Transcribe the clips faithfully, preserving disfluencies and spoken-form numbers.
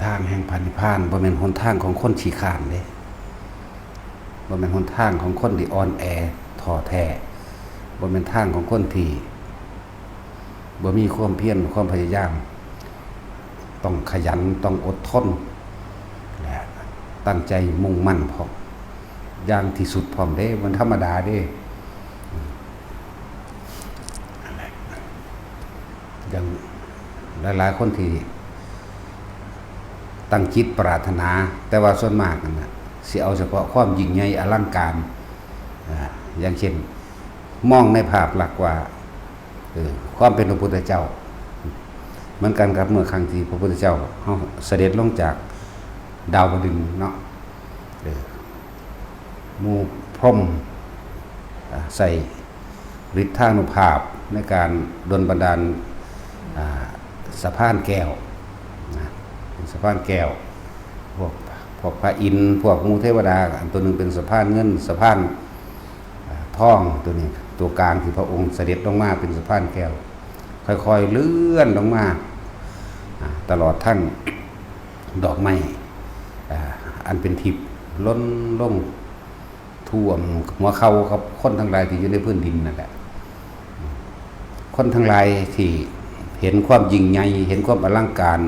ทางแห่งพระนิพพานบ่แม่นหนทางของคนขี้คร้านเด้ บ่แม่นหนทางของคนที่อ่อนแอท้อแท้ บ่แม่นทางของคนที่บ่มีความเพียรความพยายาม ต้องขยัน ต้องอดทน และตั้งใจมุ่งมั่นพร้อม อย่างที่สุดพร้อมเด้ มันธรรมดาเด้ อย่างหลายๆคนที่ตั้งจิตปรารถนา แต่ว่าส่วนมากนั่นน่ะสิเอาเฉพาะความยิ่งใหญ่อลังการ อ่า อย่างเช่น มองในภาพลักษณ์ว่า เออ ความเป็นพระพุทธเจ้า เหมือนกันกับเมื่อครั้งที่พระพุทธเจ้าเฮาเสด็จลงจากดาวดึงส์เนาะ เออ หมู่พรหม อ่า ใส่ฤทธานุภาพในการดลบันดาล อ่า สะพานแก้วนะ เป็นสะพานแก้ว พวก พวกพระอินทร์ พวกหมู่เทวดา อันตัวหนึ่งเป็นสะพานเงิน สะพาน อ่า ทอง ตัวนี้ ตัวกลางที่พระองค์เสด็จลงมาเป็นสะพานแก้ว ค่อยๆเลื่อนลงมา อ่า ตลอดทั้งดอกไม้ อ่า อันเป็นทิพย์หล่นลงท่วมหัวเข่ากับคนทั้งหลายที่อยู่ในพื้นดินนั่นแหละ คนทั้งหลายที่เห็นความยิ่งใหญ่ เห็นความอลังการ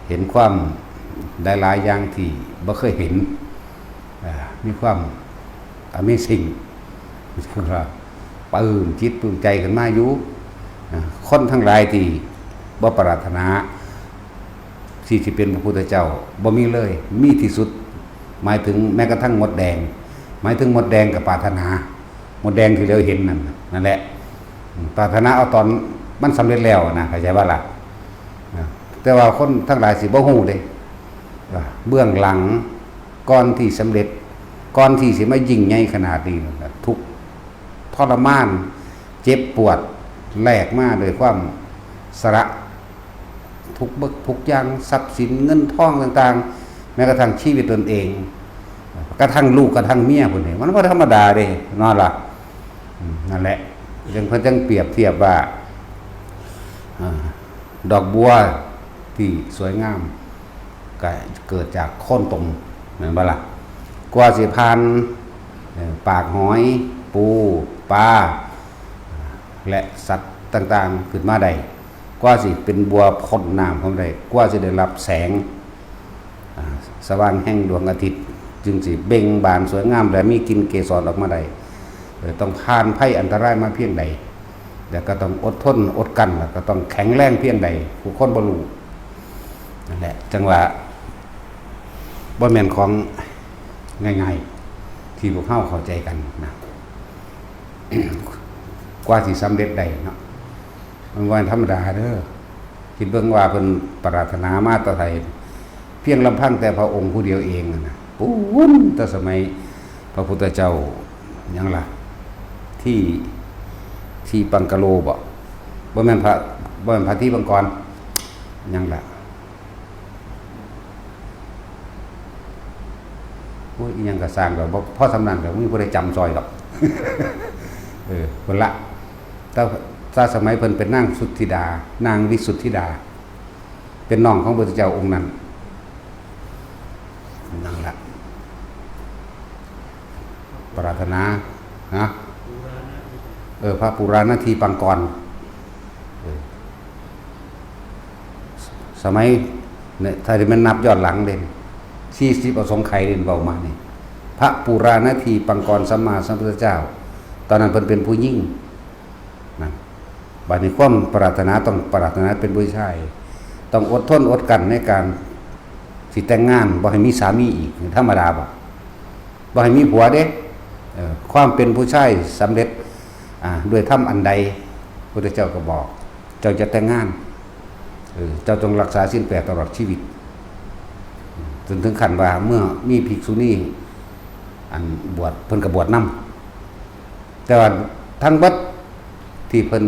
เห็นความหลายๆอย่างที่บ่เคยเห็น อ่า มีความ Amazing ปลื้มจิตปลื้มใจขึ้นมาอยู่ อ่า คนทั้งหลายที่บ่ปรารถนาที่สิเป็นพระพุทธเจ้า บ่มีเลย มีที่สุด หมายถึงแม้กระทั่งมดแดง หมายถึงมดแดงก็ปรารถนา มดแดงที่เหลียวเห็นนั่นน่ะ นั่นแหละ อืม ปรารถนาเอาตอนมันสำเร็จแล้วนะ เข้าใจบ่ล่ะ นะ แต่ว่าคนทั้งหลายสิบ่ฮู้เด้ ว่าเบื้องหลังก่อนที่สำเร็จ ก่อนที่สิมายิ่งใหญ่ขนาดนี้นะ ทุกข์ทรมาน เจ็บปวด แลกมาด้วยความสละ ทุกเบิกทุกอย่าง ทรัพย์สินเงินทองต่างๆ แม้กระทั่งชีวิตตนเอง กระทั่งลูกกระทั่งเมียพุ้นนี่ มันบ่ธรรมดาเด้ เนาะล่ะ อืม นั่นแหละ จั่งเพิ่นจั่งเปรียบเทียบว่า อ่า ดอกบัวที่สวยงาม ก็เกิดจากโคลนตม แม่นบ่ล่ะ กว่าสิผ่าน เอ่อ ปากหอย ปู ปลา และสัตว์ต่างๆ ขึ้นมาได้ กว่าสิเป็นบัวพ่นน้ำขึ้นมาได้ กว่าสิได้รับแสง อ่า สว่างแห่งดวงอาทิตย์ จึงสิเบ่งบานสวยงาม และมีกลิ่นเกสรออกมาได้ เอ่อ ต้องผ่านภัยอันตรายมาเพียงใด แล้วก็ต้องอดทนอดกลั้น แล้วก็ต้องแข็งแรงเพียงใด ผู้คนบ่รู้ นั่นแหละ จั่งว่าบ่แม่นของง่ายๆ ที่พวกเฮาเข้าใจกันนะ กว่าสิสำเร็จได้เนาะ มันบ่ธรรมดาเด้อ คิดเบิ่งว่าเพิ่นปรารถนามาแต่ไส เพียงลำพังแต่พระองค์ผู้เดียวเองนั่นน่ะ ปู๊น แต่สมัยพระพุทธเจ้า หยังล่ะ ที่ ที่ปังกะโลบ่ บ่แม่นพระ บ่แม่นพระที่ปังกร หยังล่ะ โอ้ย อีหยังก็สร้างดอก บ่ พอส่ำนั้นก็บ่มีผู้ใดจำซอยดอก เออ เพิ่นละ แต่ แต่สมัยเพิ่นเป็นนางสุทธิดา นางวิสุทธิดา เป็นน้องของพระพุทธเจ้าองค์นั้น นั่นละ ปรารถนา นะ เออ พระปุราณทีปังกร เออ สมัยเนี่ย ถ้าที่มันนับย้อนหลังเด่น สี่สิบอสงไขยเด่นเว้ามานี่ พระปุราณทีปังกรสัมมาสัมพุทธเจ้า ตอนนั้นเพิ่นเป็นผู้หญิง นั่น บัดนี้ความปรารถนาต้องปรารถนาเป็นผู้ชาย ต้องอดทนอดกลั้นในการสิแต่งงาน บ่ให้มีสามีอีก ธรรมดาบ่ บ่ให้มีผัวเด้ เอ่อ ความเป็นผู้ชายสำเร็จ อ่า ด้วยธรรมอันใด พุทธเจ้าก็บอก เจ้าจะแต่งงาน เออ เจ้าจงรักษาศีลแปดตลอดชีวิต จนถึงขั้นว่าเมื่อมีภิกษุณี อันบวช เพิ่นก็บวชนำ แต่ว่าทั้งเบิดที่เพิ่น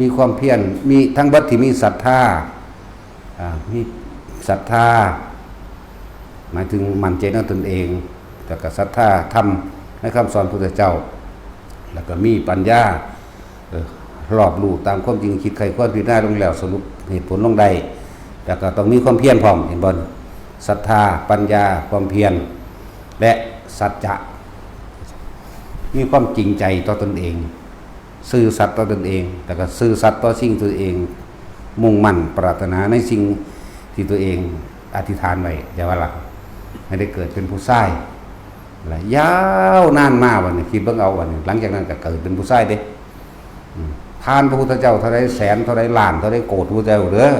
มีความเพียร มีทั้งเบิดที่มีศรัทธา อ่า มีศรัทธา หมายถึงมั่นใจในตนเอง แล้วก็ศรัทธาธรรมในคำสอนพุทธเจ้า แล้วก็มีปัญญา เออ รอบรู้ตามความจริง คิดไขว่ครวญพิจารณาลงแล้ว สรุปเหตุผลลงได้ แล้วก็ต้องมีความเพียรพร้อม เห็นบ่ ศรัทธา ปัญญา ความเพียร และสัจจะ มีความจริงใจต่อตนเอง ซื่อสัตย์ต่อตนเอง แล้วก็ซื่อสัตย์ต่อสิ่งที่ตัวเอง มุ่งมั่นปรารถนาในสิ่งที่ตัวเองอธิษฐานไว้ อย่าว่าละ ให้ได้เกิดเป็นผู้ชาย และยาวนานมาวันนี้ คิดเบิ่งเอาวันนี้ หลังจากนั้นก็เกิดเป็นผู้ชายเด้ อืม ทานพระพุทธเจ้าเท่าใดแสนเท่าใดล้านเท่าใดโกดพระพุทธเจ้าเด้อ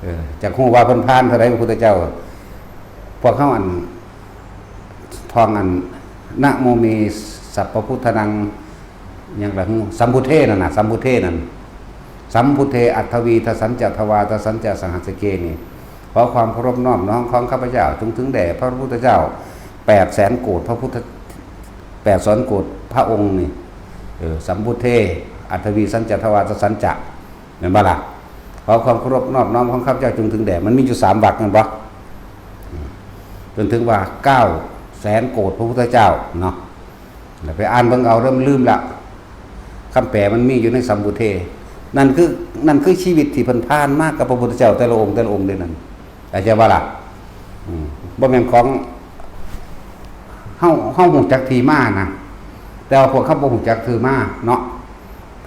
เออ จักฮู้ว่าเพิ่นทานเท่าใดพระพุทธเจ้า พวกเขาอัน ท่องอัน นะโมเม สัพพพุทธานัง หยังล่ะ สัมพุทเทนั่นน่ะ สัมพุทเทนั่น สัมพุทเท อัฏฐวีทสันจะ ทวาทสันจะ สหัสสเก นี่ ขอความเคารพนอบน้อมของข้าพเจ้า จงถึงแด่พระพุทธเจ้า แปดแสนโกดพระพุทธ แปดแสนโกดพระองค์นี่ เออ สัมพุทเท อัฏฐวีสันจะ ทวาทสันจะ แม่นบ่ล่ะ ขอความเคารพนอบน้อมของข้าพเจ้าจงถึงแด่ มันมีอยู่สามวรรค แม่นบ่ อืม จนถึงว่าเก้าแสนโกดพระพุทธเจ้าเนาะ แล้วไปอ่านเบิ่งเอาเริ่มลืมละ คำแปลมันมีอยู่ในสัมพุทเท นั่นคือ นั่นคือชีวิตที่เพิ่นผ่านมากับพระพุทธเจ้าแต่ละองค์แต่ละองค์เด้นั่น เข้าใจบ่ล่ะ อืม บ่แม่นของ เฮา เฮาฮู้จักที่มานะ แต่ว่าพวกเขาบ่ฮู้จักที่มาเนาะ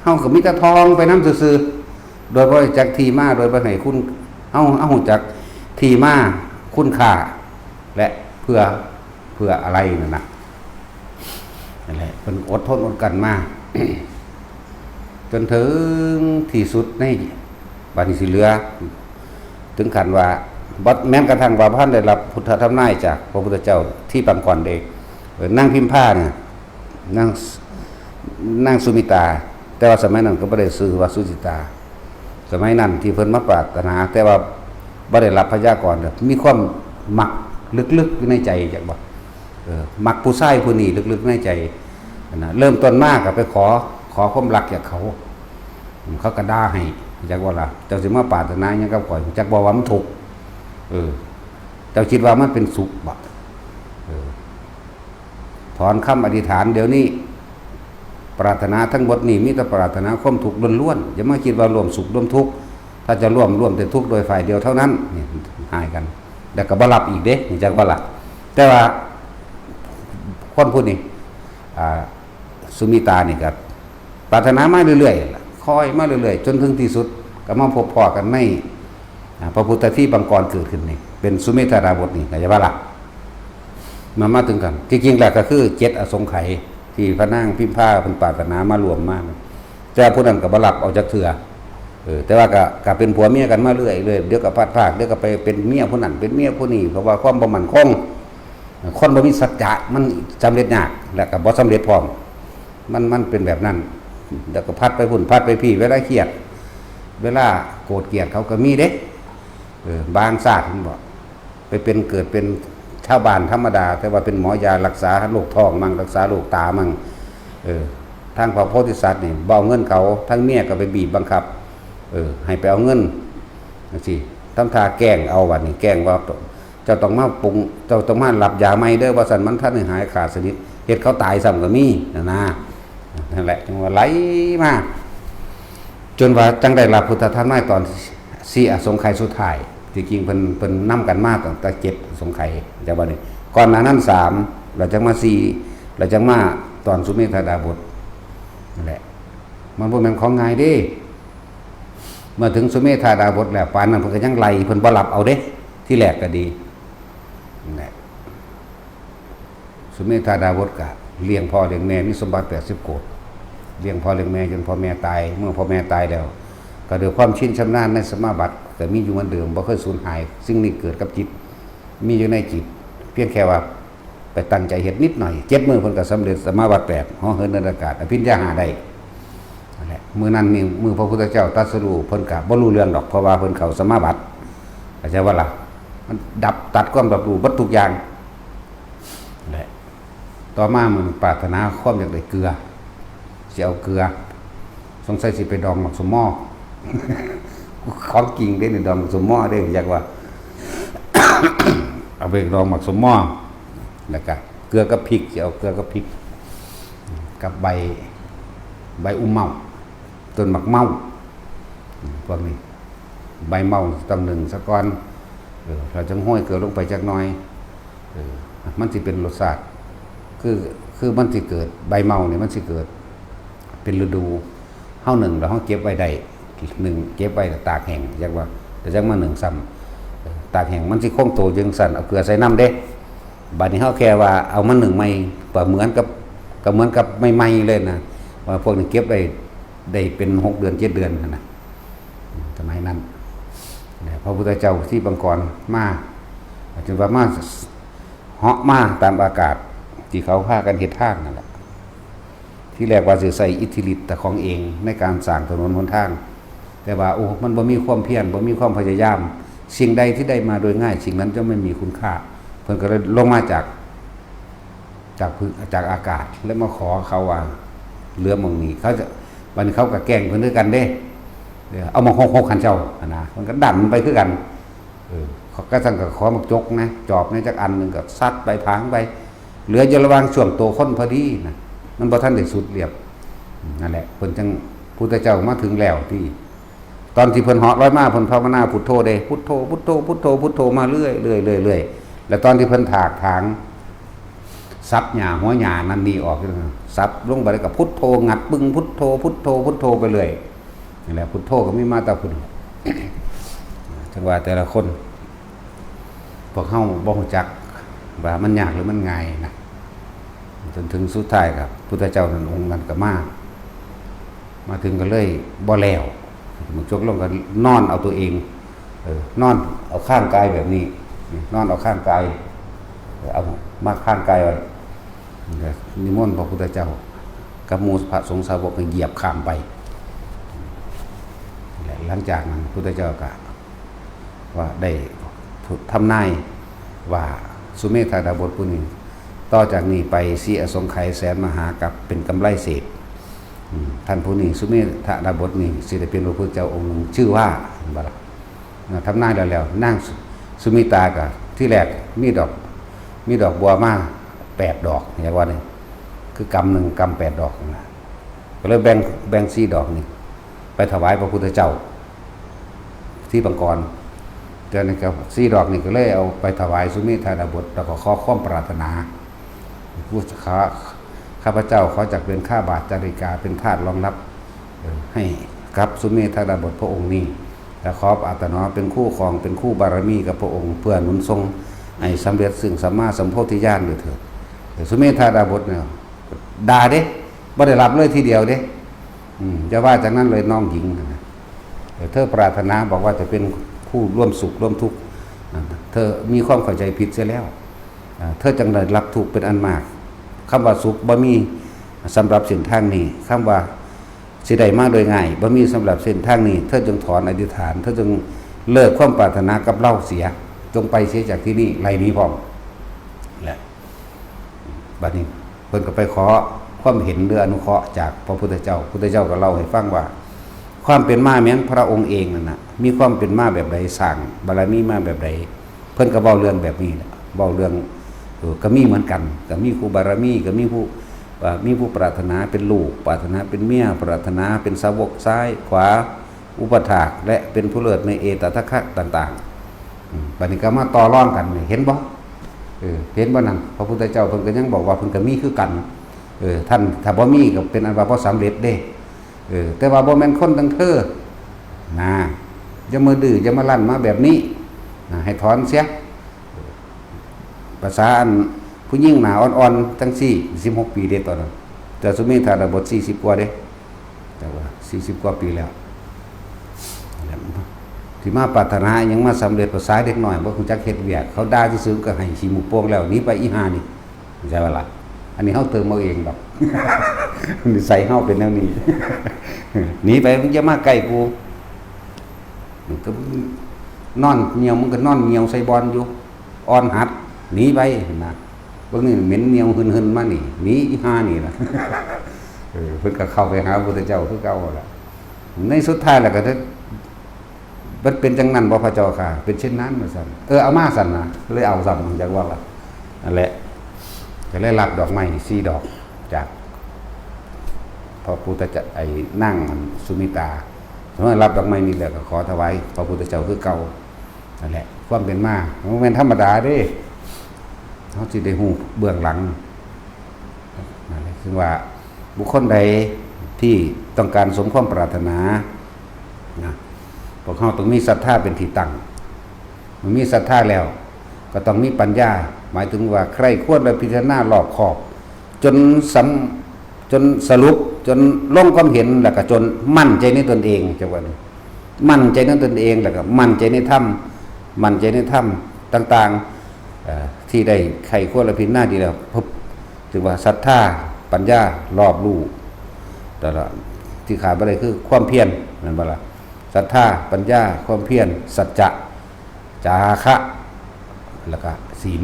เฮาก็มีแต่ท่องไปนำซื่อๆ โดยบ่รู้จักที่มา โดยบ่ให้คุณ เฮา เฮาฮู้จักที่มา คุณค่า และเพื่อ เพื่ออะไรนั่นนะ นั่นแหละ เพิ่นอดทนอดกลั้นมา จนถึงที่สุดใน บัดนี้สิเหลือ ถึงขั้นว่า บ่ แม้กระทั่งว่าบ่ทันได้รับพุทธทำนายจากพระพุทธเจ้าที่ปางก่อนเด้ เออ นางพิมพาเนี่ย นาง นางสุมิตา แต่ว่าสมัยนั้นก็บ่ได้ชื่อว่าสุจิตา สมัยนั้นที่เพิ่นมาปรารถนา แต่ว่าบ่ได้รับพยากรณ์ มีความมักลึกๆอยู่ในใจ จักบ่ เออ มักผู้ชายผู้นี้ลึกๆในใจนะ เริ่มต้นมาก็ไปขอ ขอความรักจากเขา อืม เขาก็ด่าให้ จักว่าล่ะ เจ้าสิมาปรารถนาหยังกับข้อย จักบ่ว่ามันทุกข์ เออ เจ้าคิดว่ามันเป็นสุขบ่ เออ ถอนคำอธิษฐานเดี๋ยวนี้ ปรารถนาทั้งหมดนี่มีแต่ปรารถนาความทุกข์ล้วนๆ อย่ามาคิดว่าร่วมสุขร่วมทุกข์ ถ้าจะร่วม ร่วมแต่ทุกข์โดยฝ่ายเดียวเท่านั้น นี่ หายกัน แล้วก็บ่รับอีกเด้ นี่จักบ่ล่ะ แต่ว่าคนผู้นี้ อ่า สุมิตานี่ก็ปรารถนามาเรื่อยๆล่ะ คอยมาเรื่อยๆ จนถึงที่สุดก็มาพบพ้อกันใน อ่า พระพุทธที่ปางก่อนเกิดขึ้นนี่ เป็นสุเมธาดาบทนี่ เข้าใจบ่ล่ะ มา มาถึงกัน จริงๆแล้วก็คือเจ็ดอสงไขยที่พระนางพิมพาเพิ่นปรารถนามาร่วมมา แต่ผู้นั้นก็บ่รับเอาจักเทื่อ เออ แต่ว่าก็ ก็เป็นผัวเมียกันมาเรื่อยๆ เดี๋ยวก็พัดพราก เดี๋ยวก็ไปเป็นเมียผู้นั้น เป็นเมียผู้นี้ เพราะว่าความบ่มั่นคง คนบ่มีสัจจะมันสำเร็จยาก และก็บ่สำเร็จพร้อม มัน มันเป็นแบบนั้น แล้วก็พัดไปพุ้น พัดไปพี้ เวลาเครียด เวลาโกรธเกลียดเขาก็มีเด้ เออ บางชาติมันบอก ไปเป็น เกิดเป็นชาวบ้านธรรมดา แต่ว่าเป็นหมอยารักษาโรคท้องมั่ง รักษาโรคตามั่ง เออ ทางพระโพธิสัตว์นี่บ่เอาเงินเขา ทั้งเมียก็ไปบีบบังคับ เออ ให้ไปเอาเงินจังซี่ ทำท่าแกล้งเอา บัดนี้แกล้งว่า เจ้าต้องมาปรุง เจ้าต้องมารับยาใหม่เด้อ ว่าซั่น มันทันได้หายขาดสนิท เฮ็ดเขาตายซ้ำก็มีนั่นนะ นั่นแหละ จึงว่าไหลมา จนว่าจังได้รับพุทธทำนายตอนสี่อสงไขยสุดท้าย ที่จริงเพิ่น เพิ่นนำกันมาตั้งแต่เจ็ดอสงไขย แต่ว่านี่ ก่อนหน้านั้นสาม แล้วจังมาสี่ แล้วจังมาตอนสุเมธาดาบท นั่นแหละ มันบ่แม่นของง่ายเด้ เมื่อถึงสุเมธาดาบทแล้ว ปานนั้นเพิ่นก็ยังไล่ เพิ่นบ่รับเอาเด้ ที่แรกก็ดี นั่นแหละ สุเมธาดาบทก็เลี้ยงพ่อเลี้ยงแม่ มีสมบัติแปดสิบโกด เลี้ยงพ่อเลี้ยงแม่จนพ่อแม่ตาย เมื่อพ่อแม่ตายแล้ว ก็ด้วยความชินชำนาญในสมาบัติ ก็มีอยู่เหมือนเดิม บ่เคยสูญหาย สิ่งนี้เกิดกับจิต มีอยู่ในจิต เพียงแค่ว่าไปตั้งใจเฮ็ดนิดหน่อย เจ็ดมื้อเพิ่นก็สำเร็จสมาบัติแปด เหาะเหินเดินอากาศ อภิญญาห้าได้ นั่นแหละ มื้อนั้นนี่ มื้อพระพุทธเจ้าตรัสรู้ เพิ่นก็บ่รู้เรื่องดอก เพราะว่าเพิ่นเข้าสมาบัติ เข้าใจบ่ล่ะ มันดับ ตัดความรับรู้เบิดทุกอย่าง นั่นแหละ ต่อมามันปรารถนาความอยากได้เกลือ สิเอาเกลือ สงสัยสิไปดองหมากสมอ ของจริงเด้นี่ ดองหมากสมอเด้ อยากว่า เอาไปดองหมากสมอ แล้วก็เกลือกับพริก สิเอาเกลือกับพริก กับใบ ใบอุ้มเมา ต้นหมากเมา พวกนี้ ใบเมาต้องนึ่งซะก่อน เออ เราจั่งโรยเกลือลงไปจักหน่อย เออ มันสิเป็นรสชาติ คือ คือมันสิเกิด ใบเมานี่มันสิเกิด เป็นฤดู เฮานึ่งแล้วเฮาเก็บไว้ได้ นึ่งเก็บไว้แล้วตากแห้ง จักว่า แต่จักมานึ่งซ้ำ เออ ตากแห้งมันสิคงโตจั่งซั่น เอาเกลือใส่นำเด้ บัดนี้เฮาแค่ว่าเอามานึ่งใหม่ ก็เหมือนกับ ก็เหมือนกับใหม่ๆเลยนะ ว่าพวกนี้เก็บได้ ได้เป็นหกเดือนเจ็ดเดือนหั้นนะ สมัยนั้น พระพุทธเจ้าที่บังกรมา จนว่ามาเหาะมาตามอากาศ ที่เขาพากันเฮ็ดทางนั่นแหละ ที่แรกว่าสิใช้อิทธิฤทธิ์แต่ของเองในการสร้างถนนหนทาง แต่ว่า โอ้ มันบ่มีความเพียร บ่มีความพยายาม สิ่งใดที่ได้มาโดยง่าย สิ่งนั้นจะไม่มีคุณค่า เพิ่นก็เลยลงมาจาก จากพื้น จากอากาศ แล้วมาขอเขาว่า เหลือหม่องนี้ เขาจะ บัดนี้เขาก็แกล้งเพิ่นคือกันเด้ เดี๋ยวเอามาหกหกคันเจ้าหั่นนะ มันก็ดันไปคือกัน เออ เขาก็สั่งก็ขอหมากจกนะ จอบในจักอันหนึ่งก็ซัดไปผางไป เหลืออยู่ระหว่างช่วงโตคนพอดีนะ มันบ่ทันได้สุดเรียบ นั่นแหละ เพิ่นจั่ง พุทธเจ้ามาถึงแล้วที่ ตอนที่เพิ่นเหาะลอยมา เพิ่นภาวนาพุทโธเด้ พุทโธ พุทโธ พุทโธ พุทโธมาเรื่อย เรื่อย เรื่อย เรื่อย แล้วตอนที่เพิ่นถากถาง สับหญ้าหัวหญ้านั่นนี่ออก สับลงไปแล้วก็พุทโธ งัดปึ้ง พุทโธ พุทโธ พุทโธไปเรื่อย นี่แหละ พุทโธก็มีมาแต่พุทโธ จั่งว่าแต่ละคน พวกเฮาบ่ฮู้จักว่ามันยากหรือมันง่ายนะ จนถึงสุดท้ายครับ พุทธเจ้านั้นองค์นั้นก็มา มาถึงก็เลยบ่แล้ว หมากจกลงก็นอนเอาตัวเอง เออ นอนเอาข้างกายแบบนี้ นี่ นอนเอาข้างกาย เอามาข้างกายไว้ นี่ก็นิมนต์พระพุทธเจ้า กับหมู่พระสงฆ์สาวกให้เหยียบข้ามไป และหลังจากนั้นพุทธเจ้าก็ ว่าได้ทำนายว่าสุเมธาดาบสผู้นี้ ต่อจากนี้ไปสีอสงไขยแสนมหากับเป็นกำไรเศรษฐ อืม ท่านผู้นี้สุเมธาดาบสนี่สิได้เป็นพระพุทธเจ้าองค์หนึ่ง ชื่อว่า เห็นบ่ล่ะ นะ ทำนายแล้วแล้ว นางสุ สุมิตาก็ที่แรกมีดอก มีดอกบัวมาแปดดอก อย่างว่านี่ คือกำหนึ่งกำแปดดอกนะ ก็เลยแบ่ง แบ่งสี่ดอกนี่ ไปถวายพระพุทธเจ้า ที่บังกร เดี๋ยวนี้ก็สี่ดอกนี่ก็เลยเอาไปถวายสุเมธาดาบส แล้วก็ขอความปรารถนา ผู้ข้า ข้าพเจ้าขอจักเป็นข้าบาทจาริกา เป็นธาตุรองรับ เอ่อ ให้กับสุเมธาดาบสพระองค์นี้ และขอปรารถนาเป็นคู่ครอง เป็นคู่บารมีกับพระองค์ เพื่อหนุนส่งให้สำเร็จซึ่งสัมมาสัมโพธิญาณด้วยเถิด เอ่อ สุเมธาดาบสเนี่ยด่าเด้ บ่ได้รับเลยทีเดียวเด้ อืม อย่าว่าจั่งนั้นเลยน้องหญิงนะ เอ่อ เธอปรารถนาบอกว่าจะเป็นคู่ร่วมสุขร่วมทุกข์ อ่า เธอมีความเข้าใจผิดเสียแล้ว อ่า เธอจั่งได้รับทุกข์เป็นอันมาก คำว่าสุขบ่มีสำหรับเส้นทางนี้ คำว่าสิได้มาโดยง่ายบ่มีสำหรับเส้นทางนี้ เธอจงถอนอธิษฐาน เธอจงเลิกความปรารถนากับเราเสีย จงไปเสียจากที่นี่ ไล่หนีพร้อม และ บัดนี้เพิ่นก็ไปขอความเห็นหรืออนุเคราะห์จากพระพุทธเจ้า พุทธเจ้าก็เล่าให้ฟังว่า ความเป็นมาแม่นพระองค์เองนั่นน่ะ มีความเป็นมาแบบใด สร้างบารมีมาแบบใด เพิ่นก็เว้าเรื่องแบบนี้แหละ เว้าเรื่อง เออ ก็มีเหมือนกัน ก็มีคู่บารมี ก็มีผู้ เอ่อ มีผู้ปรารถนาเป็นลูก ปรารถนาเป็นเมีย ปรารถนาเป็นสาวกซ้ายขวา อุปถาก และเป็นผู้เลิศในเอตทัคคะต่างๆ อืม บัดนี้ก็มาต่อรองกันนี่ เห็นบ่ เออ เห็นบ่นั่น พระพุทธเจ้าเพิ่นก็ยังบอกว่าเพิ่นก็มีคือกัน เออ ท่านถ้าบ่มีก็เป็นอันว่าบ่สำเร็จเด้ เออ แต่ว่าบ่แม่นคนดังเธอ นะ อย่ามาดื้อ อย่ามารั้นมาแบบนี้ นะ ให้ถอนเสีย ภาษาอันผู้หญิงหน้าอ่อนๆ จั่งซี่ สิบหกปีเด้ตอนนั้น แต่สุเมธาดาบส สี่สิบกว่าเด้ แต่ว่า สี่สิบกว่าปีแล้ว ที่มาปรารถนาหยังมาสำเร็จ ภาษาเด็กน้อย บ่รู้จักเฮ็ดเวียก เขาด่าซื่อๆ ก็ให้ขี้มูกโป่งแล้ว หนีไปอีห่านี่ เข้าใจบ่ล่ะ อันนี้เฮาเติมเอาเองดอก นิสัยเฮาเป็นแนวนี้ หนีไป มึงอย่ามาใกล้กู มึงก็นอนเหี่ยว มึงก็นอนเหี่ยวใส่บอนอยู่ อ่อนหัด หนีไปนะ เบิ่งนี่เหม็นเหี่ยวหึ่นๆ มานี่ หนีอีห่านี่ล่ะ เออ เพิ่นก็เข้าไปหาพระพุทธเจ้าคือเก่าล่ะ ในสุดท้ายแล้วก็ได้ มันเป็นจั่งนั้นบ่พระเจ้าค่ะ เป็นเช่นนั้นว่าซั่น เออ เอามาซั่นนะ เลยเอาซ้ำ จักว่าล่ะ นั่นแหละ ก็เลยรับดอกไม้สี่ดอกจากพระพุทธเจ้า ไอ้นางสุมิตา เมื่อรับดอกไม้นี่แล้วก็ขอถวายพระพุทธเจ้าคือเก่า นั่นแหละ ความเป็นมามันบ่แม่นธรรมดาเด้ เฮาสิได้ฮู้เบื้องหลัง นั่นแหละ ซึ่งว่าบุคคลใดที่ต้องการสมความปรารถนา นะ พวกเฮาต้องมีศรัทธาเป็นที่ตั้ง เมื่อมีศรัทธาแล้ว ก็ต้องมีปัญญา หมายถึงว่าใคร่ครวญและพิจารณารอบคอบ จนสำ จนสรุป จนลงความเห็น แล้วก็จนมั่นใจในตนเอง จังว่านี่ มั่นใจในตนเอง แล้วก็มั่นใจในธรรม มั่นใจในธรรมต่างๆ เอ่อ ที่ได้ใคร่ครวญและพิจารณาดีแล้ว ปุ๊บ ถือว่าศรัทธา ปัญญา รอบรู้ แต่ละที่ขาดบ่ได้คือความเพียร แม่นบ่ล่ะ ศรัทธา ปัญญา ความเพียร สัจจะ จาคะ แล้วก็ศีล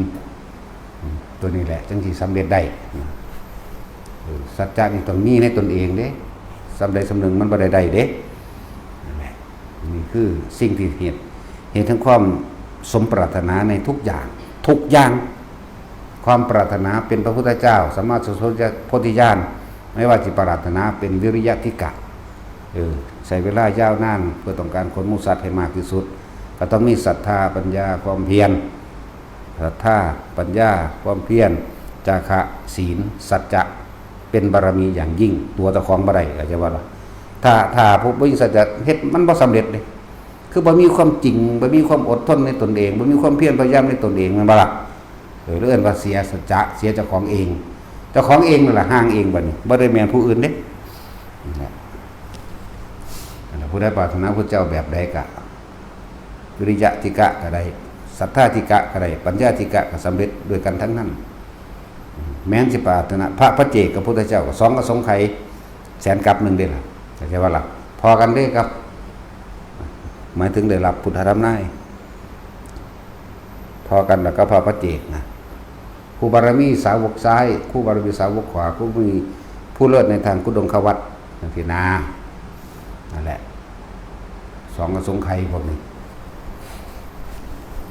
อืม ตัวนี้แหละ จั่งสิสำเร็จได้ นะ เออ สัจจะนี่ต้องมีในตนเองเด้ ส่ำใดส่ำหนึ่งมันบ่ได้ได้เด้ นั่นแหละ นี่คือสิ่งที่เหตุ เหตุแห่งความสมปรารถนาในทุกอย่าง ทุกอย่าง ความปรารถนาเป็นพระพุทธเจ้า สัมมาสัมโพธิญาณ ไม่ว่าสิปรารถนาเป็นวิริยะทิกะ เออ ใช้เวลายาวนานเพื่อต้องการขนหมู่สัตว์ให้มากที่สุด ก็ต้องมีศรัทธา ปัญญา ความเพียร ศรัทธา ปัญญา ความเพียร จาคะ ศีล สัจจะ เป็นบารมีอย่างยิ่ง ตั๋วเจ้าของบ่ได้ เข้าใจบ่ล่ะ ถ้า ถ้าผู้บ่มีสัจจะ เฮ็ดมันบ่สำเร็จเด้ คือบ่มีความจริง บ่มีความอดทนในตนเอง บ่มีความเพียรพยายามในตนเอง แม่นบ่ล่ะ เออ เอิ้นว่าเสียสัจจะ เสียเจ้าของเอง เจ้าของเองนั่นล่ะห่างเองบัดนี้ บ่ได้แม่นผู้อื่นเด้ นั่นแหละ อันนั้นผู้ใดปรารถนาพุทธเจ้าแบบใดก็ วิริยะทิกะก็ได้ ศรัทธาทิกะก็ได้ ปัญญาทิกะก็สำเร็จด้วยกันทั้งนั้น แม้นสิปรารถนาพระปัจเจกกับพุทธเจ้าก็สองอสงไขยแสนกับหนึ่งเด้ล่ะ เข้าใจบ่ล่ะ พอกันเด้ครับ หมายถึงได้รับพุทธธรรมนาย พอกันแล้วก็พระปัจเจกนะ ครูบารมีสาวกซ้าย ครูบารมีสาวกขวา ครูมีผู้เลิศในทางกุดงควัตร จั่งซี้นะ นั่นแหละ สองอสงไขยพวกนี้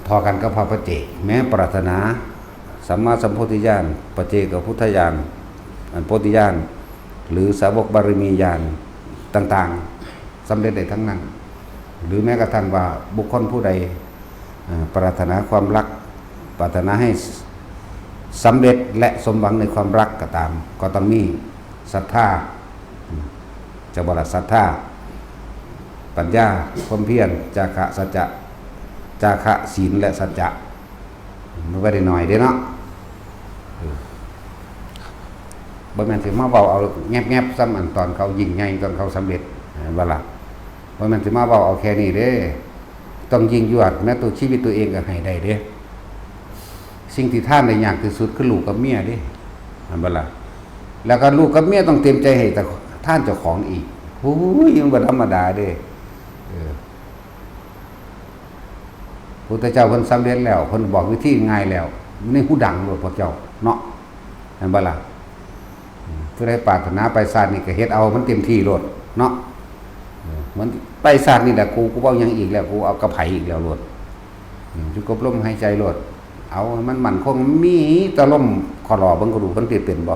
พอกันกับพระปัจเจก แม้ปรารถนา สัมมาสัมโพธิญาณ ปัจเจกพุทธญาณ อันโพธิญาณ หรือสาวกบารมีญาณต่างๆ สำเร็จได้ทั้งนั้น หรือแม้กระทั่งว่าบุคคลผู้ใด เอ่อ ปรารถนาความรัก ปรารถนาให้สำเร็จและสมหวังในความรักก็ตาม ก็ต้องมีศรัทธา จะบ่ละศรัทธา ปัญญา ความเพียร จาคะ สัจจะ จาคะ ศีล และสัจจะ มันบ่ได้น้อยเด้เนาะ เออ บ่แม่นสิมาเว้าเอาแงบๆ ส่ำอันตอนเขายิ่งใหญ่ ตอนเขาสำเร็จ แม่นบ่ล่ะ บ่แม่นสิมาเว้าเอาแค่นี้เด้ ต้องยิ่งยวด แม้ตัวชีวิตตัวเองก็ให้ได้เด้ สิ่งที่ทานได้ยากที่สุดคือลูกกับเมียเด้ แม่นบ่ล่ะ แล้วก็ลูกกับเมียต้องเต็มใจให้แต่ทานเจ้าของอีก โอ้ย มันบ่ธรรมดาเด้ เออ พุทธเจ้าเพิ่นสำเร็จแล้ว เพิ่นบอกวิธีง่ายแล้ว อยู่ในหูดังโลดพวกเจ้าเนาะ แม่นบ่ล่ะ อืม ผู้ใดปรารถนาไปชาตินี้ก็เฮ็ดเอามันเต็มที่โลดเนาะ เออ มันไปชาตินี้แหละ กู กูบ่เอาหยังอีกแล้ว กูเอากับไผอีกแล้วโลด อืม อยู่กับลมหายใจโลด เอาให้มันมั่นคง มีแต่ลม ขอรอเบิ่งก็ดูมันสิเป็นบ่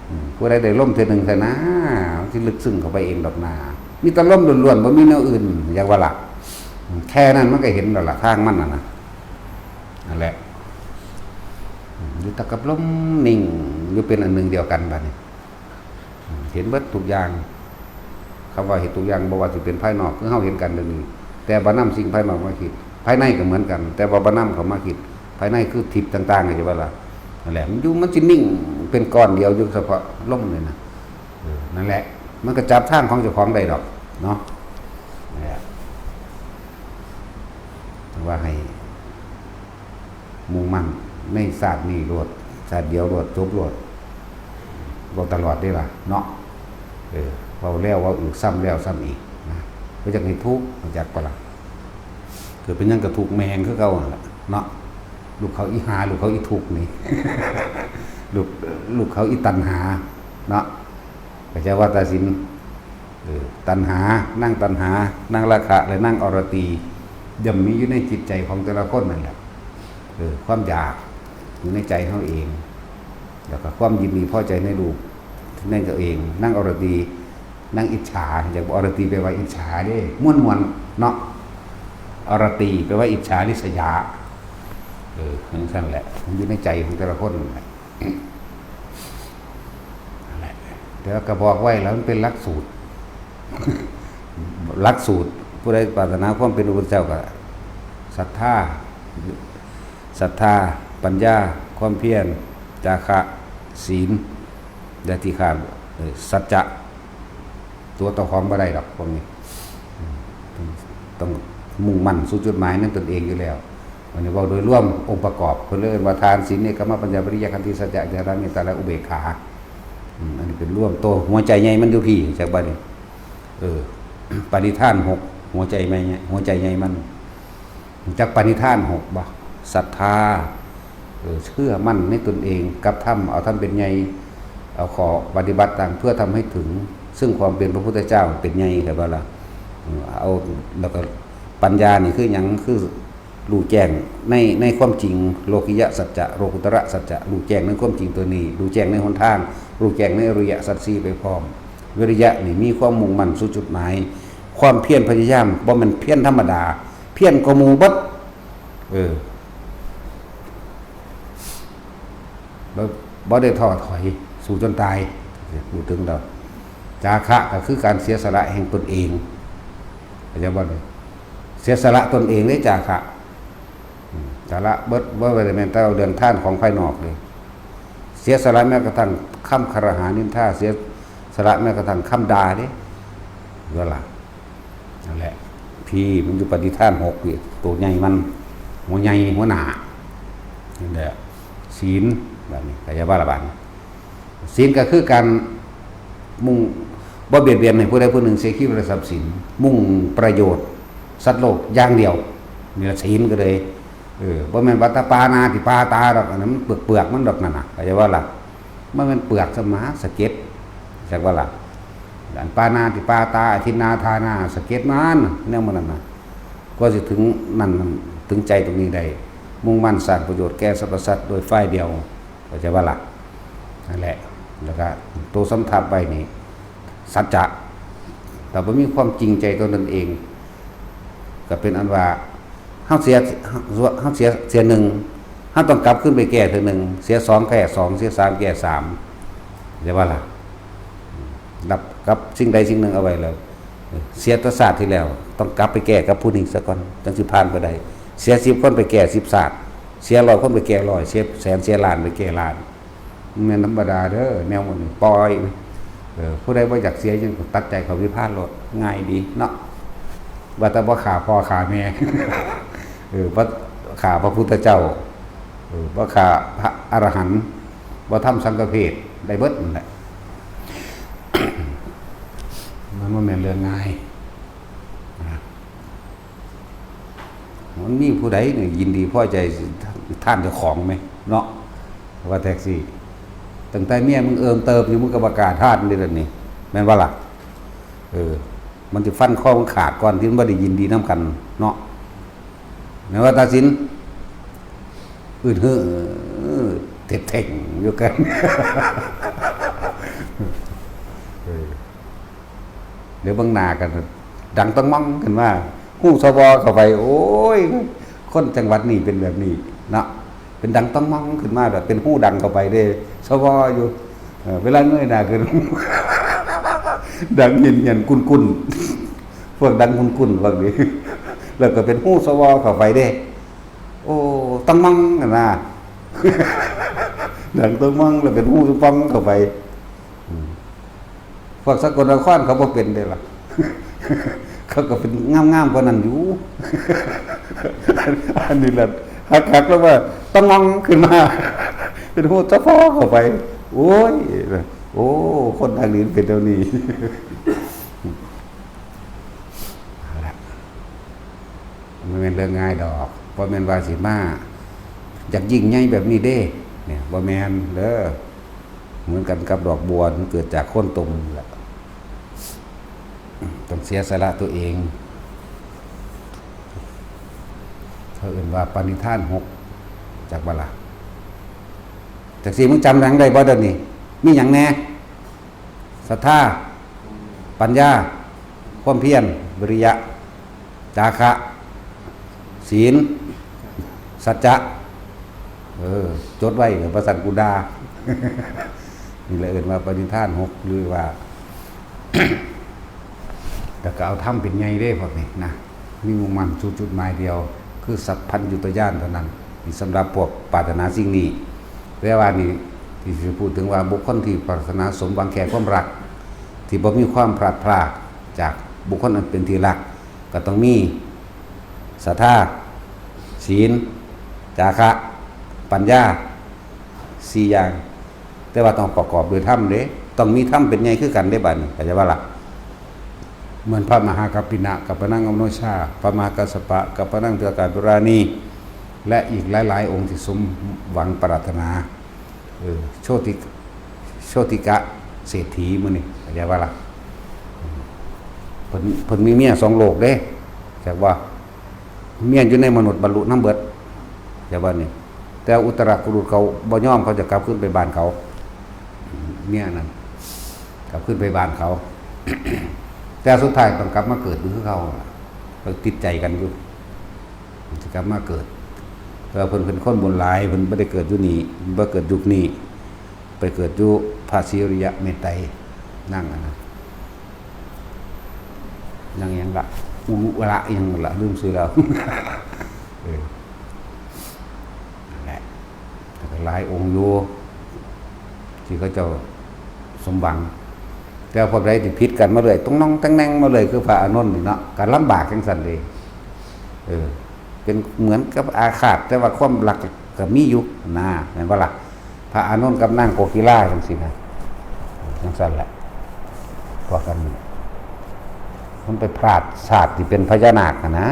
อืม ผู้ใดได้ลมเทื่อหนึ่งเท่านั้น มันสิลึกซึ้งเข้าไปเองดอกนา มีแต่ลมล้วนๆ บ่มีแนวอื่น อยากว่าล่ะ อืม แค่นั้นมันก็เห็นแล้วล่ะ ทางมันน่ะนะ นั่นแหละ อืม อยู่แต่กับลมนิ่ง อยู่เป็นอันหนึ่งเดียวกันบัดนี้ อืม เห็นเบิดทุกอย่าง คำว่าเห็นทุกอย่าง บ่ว่าสิเป็นภายนอก คือเฮาเห็นกันเดี๋ยวนี้ แต่บ่นำสิ่งภายนอกมาคิด ภายในก็เหมือนกัน แต่ว่าบ่นำเข้ามาคิด ภายในคือทิพย์ต่างๆ เข้าใจบ่ล่ะ นั่นแหละ มันอยู่ มันสินิ่งเป็นก้อนเดียวอยู่เฉพาะลมนี่นะ เออ นั่นแหละ มันก็จับทางของเจ้าของได้ดอก เนาะ นั่นแหละ ว่าให้ มุ่งมั่นในชาตินี้โลด ชาติเดียวโลด จบโลด เว้าตลอดเด้ล่ะเนาะ เออ เว้าแล้วเว้าอีก ซ้ำแล้วซ้ำอีกนะ บ่อยากให้ทุกข์ รู้จักบ่ล่ะ เกิดเป็นหยังก็ทุกข์แม่งคือเก่าหั่นล่ะเนาะ ลูกเขาอีหา ลูกเขาอีทุกข์นี่ ลูก ลูกเขาอีตัณหาเนาะ เข้าใจว่าตัดสิน เออ ตัณหา นางตัณหา นางราคะ และนางอรตี ย่อมมีอยู่ในจิตใจของแต่ละคนนั่นแหละ เออ ความอยากอยู่ในใจเฮาเอง แล้วก็ความยินดีพอใจในรูปในตัวเอง นางอรตี นางอิจฉา อยากบอกอรตีแปลว่าอิจฉาเด้ ม่วนๆ เนาะ อรตีแปลว่าอิจฉาริษยา เออจั่งซั่นแหละ มันอยู่ในใจของแต่ละคนนั่นแหละ นั่นแหละ แต่ว่าก็บอกไว้แล้วมันเป็นหลักสูตร หลักสูตร ผู้ใดปรารถนาความเป็นพระพุทธเจ้าก็ ศรัทธา ศรัทธา ปัญญา ความเพียร จาคะ ศีล และที่ขาด เอ่อ สัจจะ ตัวต่อของบ่ได้ดอกพวกนี้ ต้องมุ่งมั่นสู่จุดหมายนั้นตนเองอยู่แล้ว อันนี้เว้าโดยรวมองค์ประกอบ เพิ่นเลยเอิ้นว่าทาน ศีล เนกขัมมะ ปัญญา วิริยะ ขันติ สัจจะ จาคะ เมตตา และอุเบกขา อืม อันนี้เป็นรวมตัว หัวใจใหญ่มันอยู่พี้ จักบัดนี้ เออ ปณิธานหก หัวใจใหญ่ หัวใจใหญ่มัน รู้จักปณิธานหกบ่ ศรัทธา เออ เชื่อมั่นในตนเอง กับธรรม เอาธรรมเป็นใหญ่ เอาข้อปฏิบัติต่างเพื่อทำให้ถึง ซึ่งความเป็นพระพุทธเจ้าเป็นใหญ่ เข้าใจบ่ล่ะ เออ เอา แล้วก็ปัญญานี่คือหยัง คือรู้แจ้งใน ในความจริง โลกิยะสัจจะ โลกุตระสัจจะ รู้แจ้งในความจริงตัวนี้ รู้แจ้งในหนทาง รู้แจ้งในอริยสัจสี่ไปพร้อม วิริยะนี่มีความมุ่งมั่นสู่จุดหมาย ความเพียรพยายาม บ่แม่นเพียรธรรมดา เพียรกว่าหมู่เบิด เออ บ่ บ่ได้ท้อถอย สู้จนตาย พูดถึงแล้ว จาคะก็คือการเสียสละแห่งตนเอง เข้าใจบ่เนี่ย เสียสละตนเองเด้ จาคะ อืม สละเบิด บ่ได้แม่นแต่เอาเรื่องทานของภายนอกเลย เสียสละแม้กระทั่งคำคารหานินทา เสียสละแม้กระทั่งคำด่าเด้ เวลา นั่นแหละ พี้มันอยู่ปณิธานหกพี้ ตัวใหญ่มัน หัวใหญ่หัวหน้า นั่นแหละ ศีล บัดนี้ เข้าใจบ่ล่ะบัดนี้ ศีลก็คือการมุ่ง บ่เบียดเบียนให้ผู้ใดผู้หนึ่งเสียชีวิตและทรัพย์สิน มุ่งประโยชน์สัตว์โลกอย่างเดียว นี่ล่ะศีลก็เลย เออ บ่แม่นว่าแต่ปานาติปาตาดอก อันนั้นมันเปลือกๆ มันดอกนั่นน่ะ เข้าใจบ่ล่ะ มันเป็นเปลือกสมหาสะเก็ด จักบ่ล่ะ อันปานาติปาตา อทินนาทานา สะเก็ดมัน แนวมันนั่นน่ะ กว่าสิถึงนั่น ถึงใจตรงนี้ได้ มุ่งมั่นสร้างประโยชน์แก่สรรพสัตว์โดยฝ่ายเดียว เข้าใจบ่ล่ะ นั่นแหละ แล้วก็ตัวสำทับไว้นี่ สัจจะ แต่บ่มีความจริงใจตัวนั้นเอง ก็เป็นอันว่า เฮาเสีย เฮาเสีย เสียหนึ่ง เฮาต้องกลับขึ้นไปแก้เทื่อหนึ่ง เสียสองแก้สอง เสียสามแก้สาม เข้าใจบ่ล่ะ รับกับสิ่งใดสิ่งหนึ่งเอาไว้แล้ว เสียแต่ชาติที่แล้ว ต้องกลับไปแก้กับผู้นี้ซะก่อน จั่งสิผ่านไปได้ เสียสิบคนไปแก้สิบชาติ เสียร้อยคนไปแก้ร้อย เสียแสนเสียล้านไปแก้ล้าน มันแม่นธรรมดาเด้อ แนวหมู่นี้ ปล่อย เออ ผู้ใดบ่อยากเสียหยังก็ตัดใจเข้านิพพานโลด ง่ายดีเนาะ ว่าแต่บ่ฆ่าพ่อฆ่าแม่ เออ บ่ฆ่าพระพุทธเจ้า เออ บ่ฆ่าพระอรหันต์ บ่ทำสังฆเพศ ได้เบิดนั่นแหละ มันบ่แม่นเรื่องง่ายนะ มันมีผู้ใดเนี่ยยินดีพอใจทานเจ้าของไหมเนาะ ว่าแท็กซี่ ตั้งแต่เมียมึงเอิมเติมอยู่ มึงก็บ่กล้าทานเด้อเดี๋ยวนี้ แม่นบ่ล่ะ เออ มันสิฟันคอมึงขาดก่อนที่มันบ่ได้ยินดีนำกันเนาะ แม่นว่าตาสิน อึดหือเท็ดเท็งอยู่กัน เออ เดี๋ยวเบิ่งหน้ากัน ดังต้องมองขึ้นมา ฮู้ สว เข้าไป โอ้ย คนจังหวัดนี้เป็นแบบนี้เนาะ เป็นดังต้องมองขึ้นมาแบบเป็นฮู้ดังเข้าไปเด้ สว อยู่ เออ เวลาเงยหน้าขึ้น ดังเหียนๆ กุ้นๆ พวกดังกุ้นๆ พวกนี้ แล้วก็เป็นฮู้ สว เข้าไปเด้ โอ้ ต้องมองกันนะ ดังต้องมองแล้วเป็นฮู้ สว เข้าไป อืม พวกสกลนครเขาบ่เป็นเด้ล่ะ เขาก็เป็นงามๆ กว่านั้นอยู่ อันนี้ล่ะ หักๆ แล้วว่าต้องมองขึ้นมา เป็นฮู้ สว เข้าไป โอ้ย โอ้ คนทางนี้เป็นเท่านี้ เอาละ มันเป็นเรื่องง่ายดอก บ่แม่นว่าสิมา อยากยิ่งใหญ่แบบนี้เด้ เนี่ย บ่แม่นเด้อ เหมือนกันกับดอกบัว มันเกิดจากโคนตมนั่นแหละ ต้องเสียสละตัวเอง เขาเอิ้นว่าปณิธานหก จักบ่ล่ะ จักสิมึงจำหยังได้บ่เดี๋ยวนี้ มีหยังแหน่ ศรัทธา ปัญญา ความเพียร วิริยะ จาคะ ศีล สัจจะ เออ จดไว้เดี๋ยวประสันกูดา นี่แหละเอิ้นว่าปณิธานหก หรือว่า แต่ก็เอาธรรมเป็นใหญ่เด้พวกนี้นะ มีมุ่งมั่นสู่จุดหมายเดียว คือสัพพัญญุตญาณเท่านั้น นี่สำหรับพวกปรารถนาสิ่งนี้ แต่ว่านี่ที่สิพูดถึงว่าบุคคลที่ปรารถนาสมหวังแค่ความรัก ที่บ่มีความพลาดพลาดจากบุคคลอันเป็นที่รัก ก็ต้องมีศรัทธา ศีล จาคะ ปัญญา สี่ อย่าง แต่ว่าต้องประกอบด้วยธรรมเด้ ต้องมีธรรมเป็นใหญ่คือกันเด้บัดนี้ เข้าใจบ่ล่ะ เหมือนพระมหากัปปินะ กัปปะนังอมโนชา พระมหากัสสปะ กัปปะนังติลกาภิราณี และอีกหลายๆ องค์ที่สมหวังปรารถนา เออ โชติ โชติกะเศรษฐีมื้อนี้ เข้าใจบ่ล่ะ เพิ่น เพิ่นมีเมียสองโลกเด้ จักว่า เมียอยู่ในมนุษย์บรรลุนำเบิด เข้าใจบ่นี่ แต่อุตตรกุรุตเขาบ่ยอม เขาจะกลับคืนไปบ้านเขา เมียนั่น กลับคืนไปบ้านเขา แต่สุดท้ายต้องกลับมาเกิดอยู่คือเก่า ไปติดใจกันอยู่ สิกลับมาเกิด แต่ว่าเพิ่นเป็นคนบุญหลาย เพิ่นบ่ได้เกิดอยู่นี่ บ่เกิดยุคนี้ ไปเกิดอยู่พระศรีอริยะเมตไตร นั่งอันนั้น นั่งหยังละ อุรุวะละหยังละ ลืมชื่อแล้ว เออ นั่นแหละ แต่ก็หลายองค์อยู่ ที่เขาเจ้าสมหวัง แต่พวกใดที่ผิดกันมาเลย ต้องน้องแต้งแน่งมาเลย คือพระอานนท์นี่เนาะ ก็ลำบากจังซั่นเด้ เออ เป็นเหมือนกับอาฆาต แต่ว่าความรักก็มีอยู่นะ แม่นบ่ล่ะ พระอานนท์กับนางโกกีลาจังซี่นะ จังซั่นแหละ พวกกัน มันไปพลาดชาติที่เป็นพญานาคหั้นนะ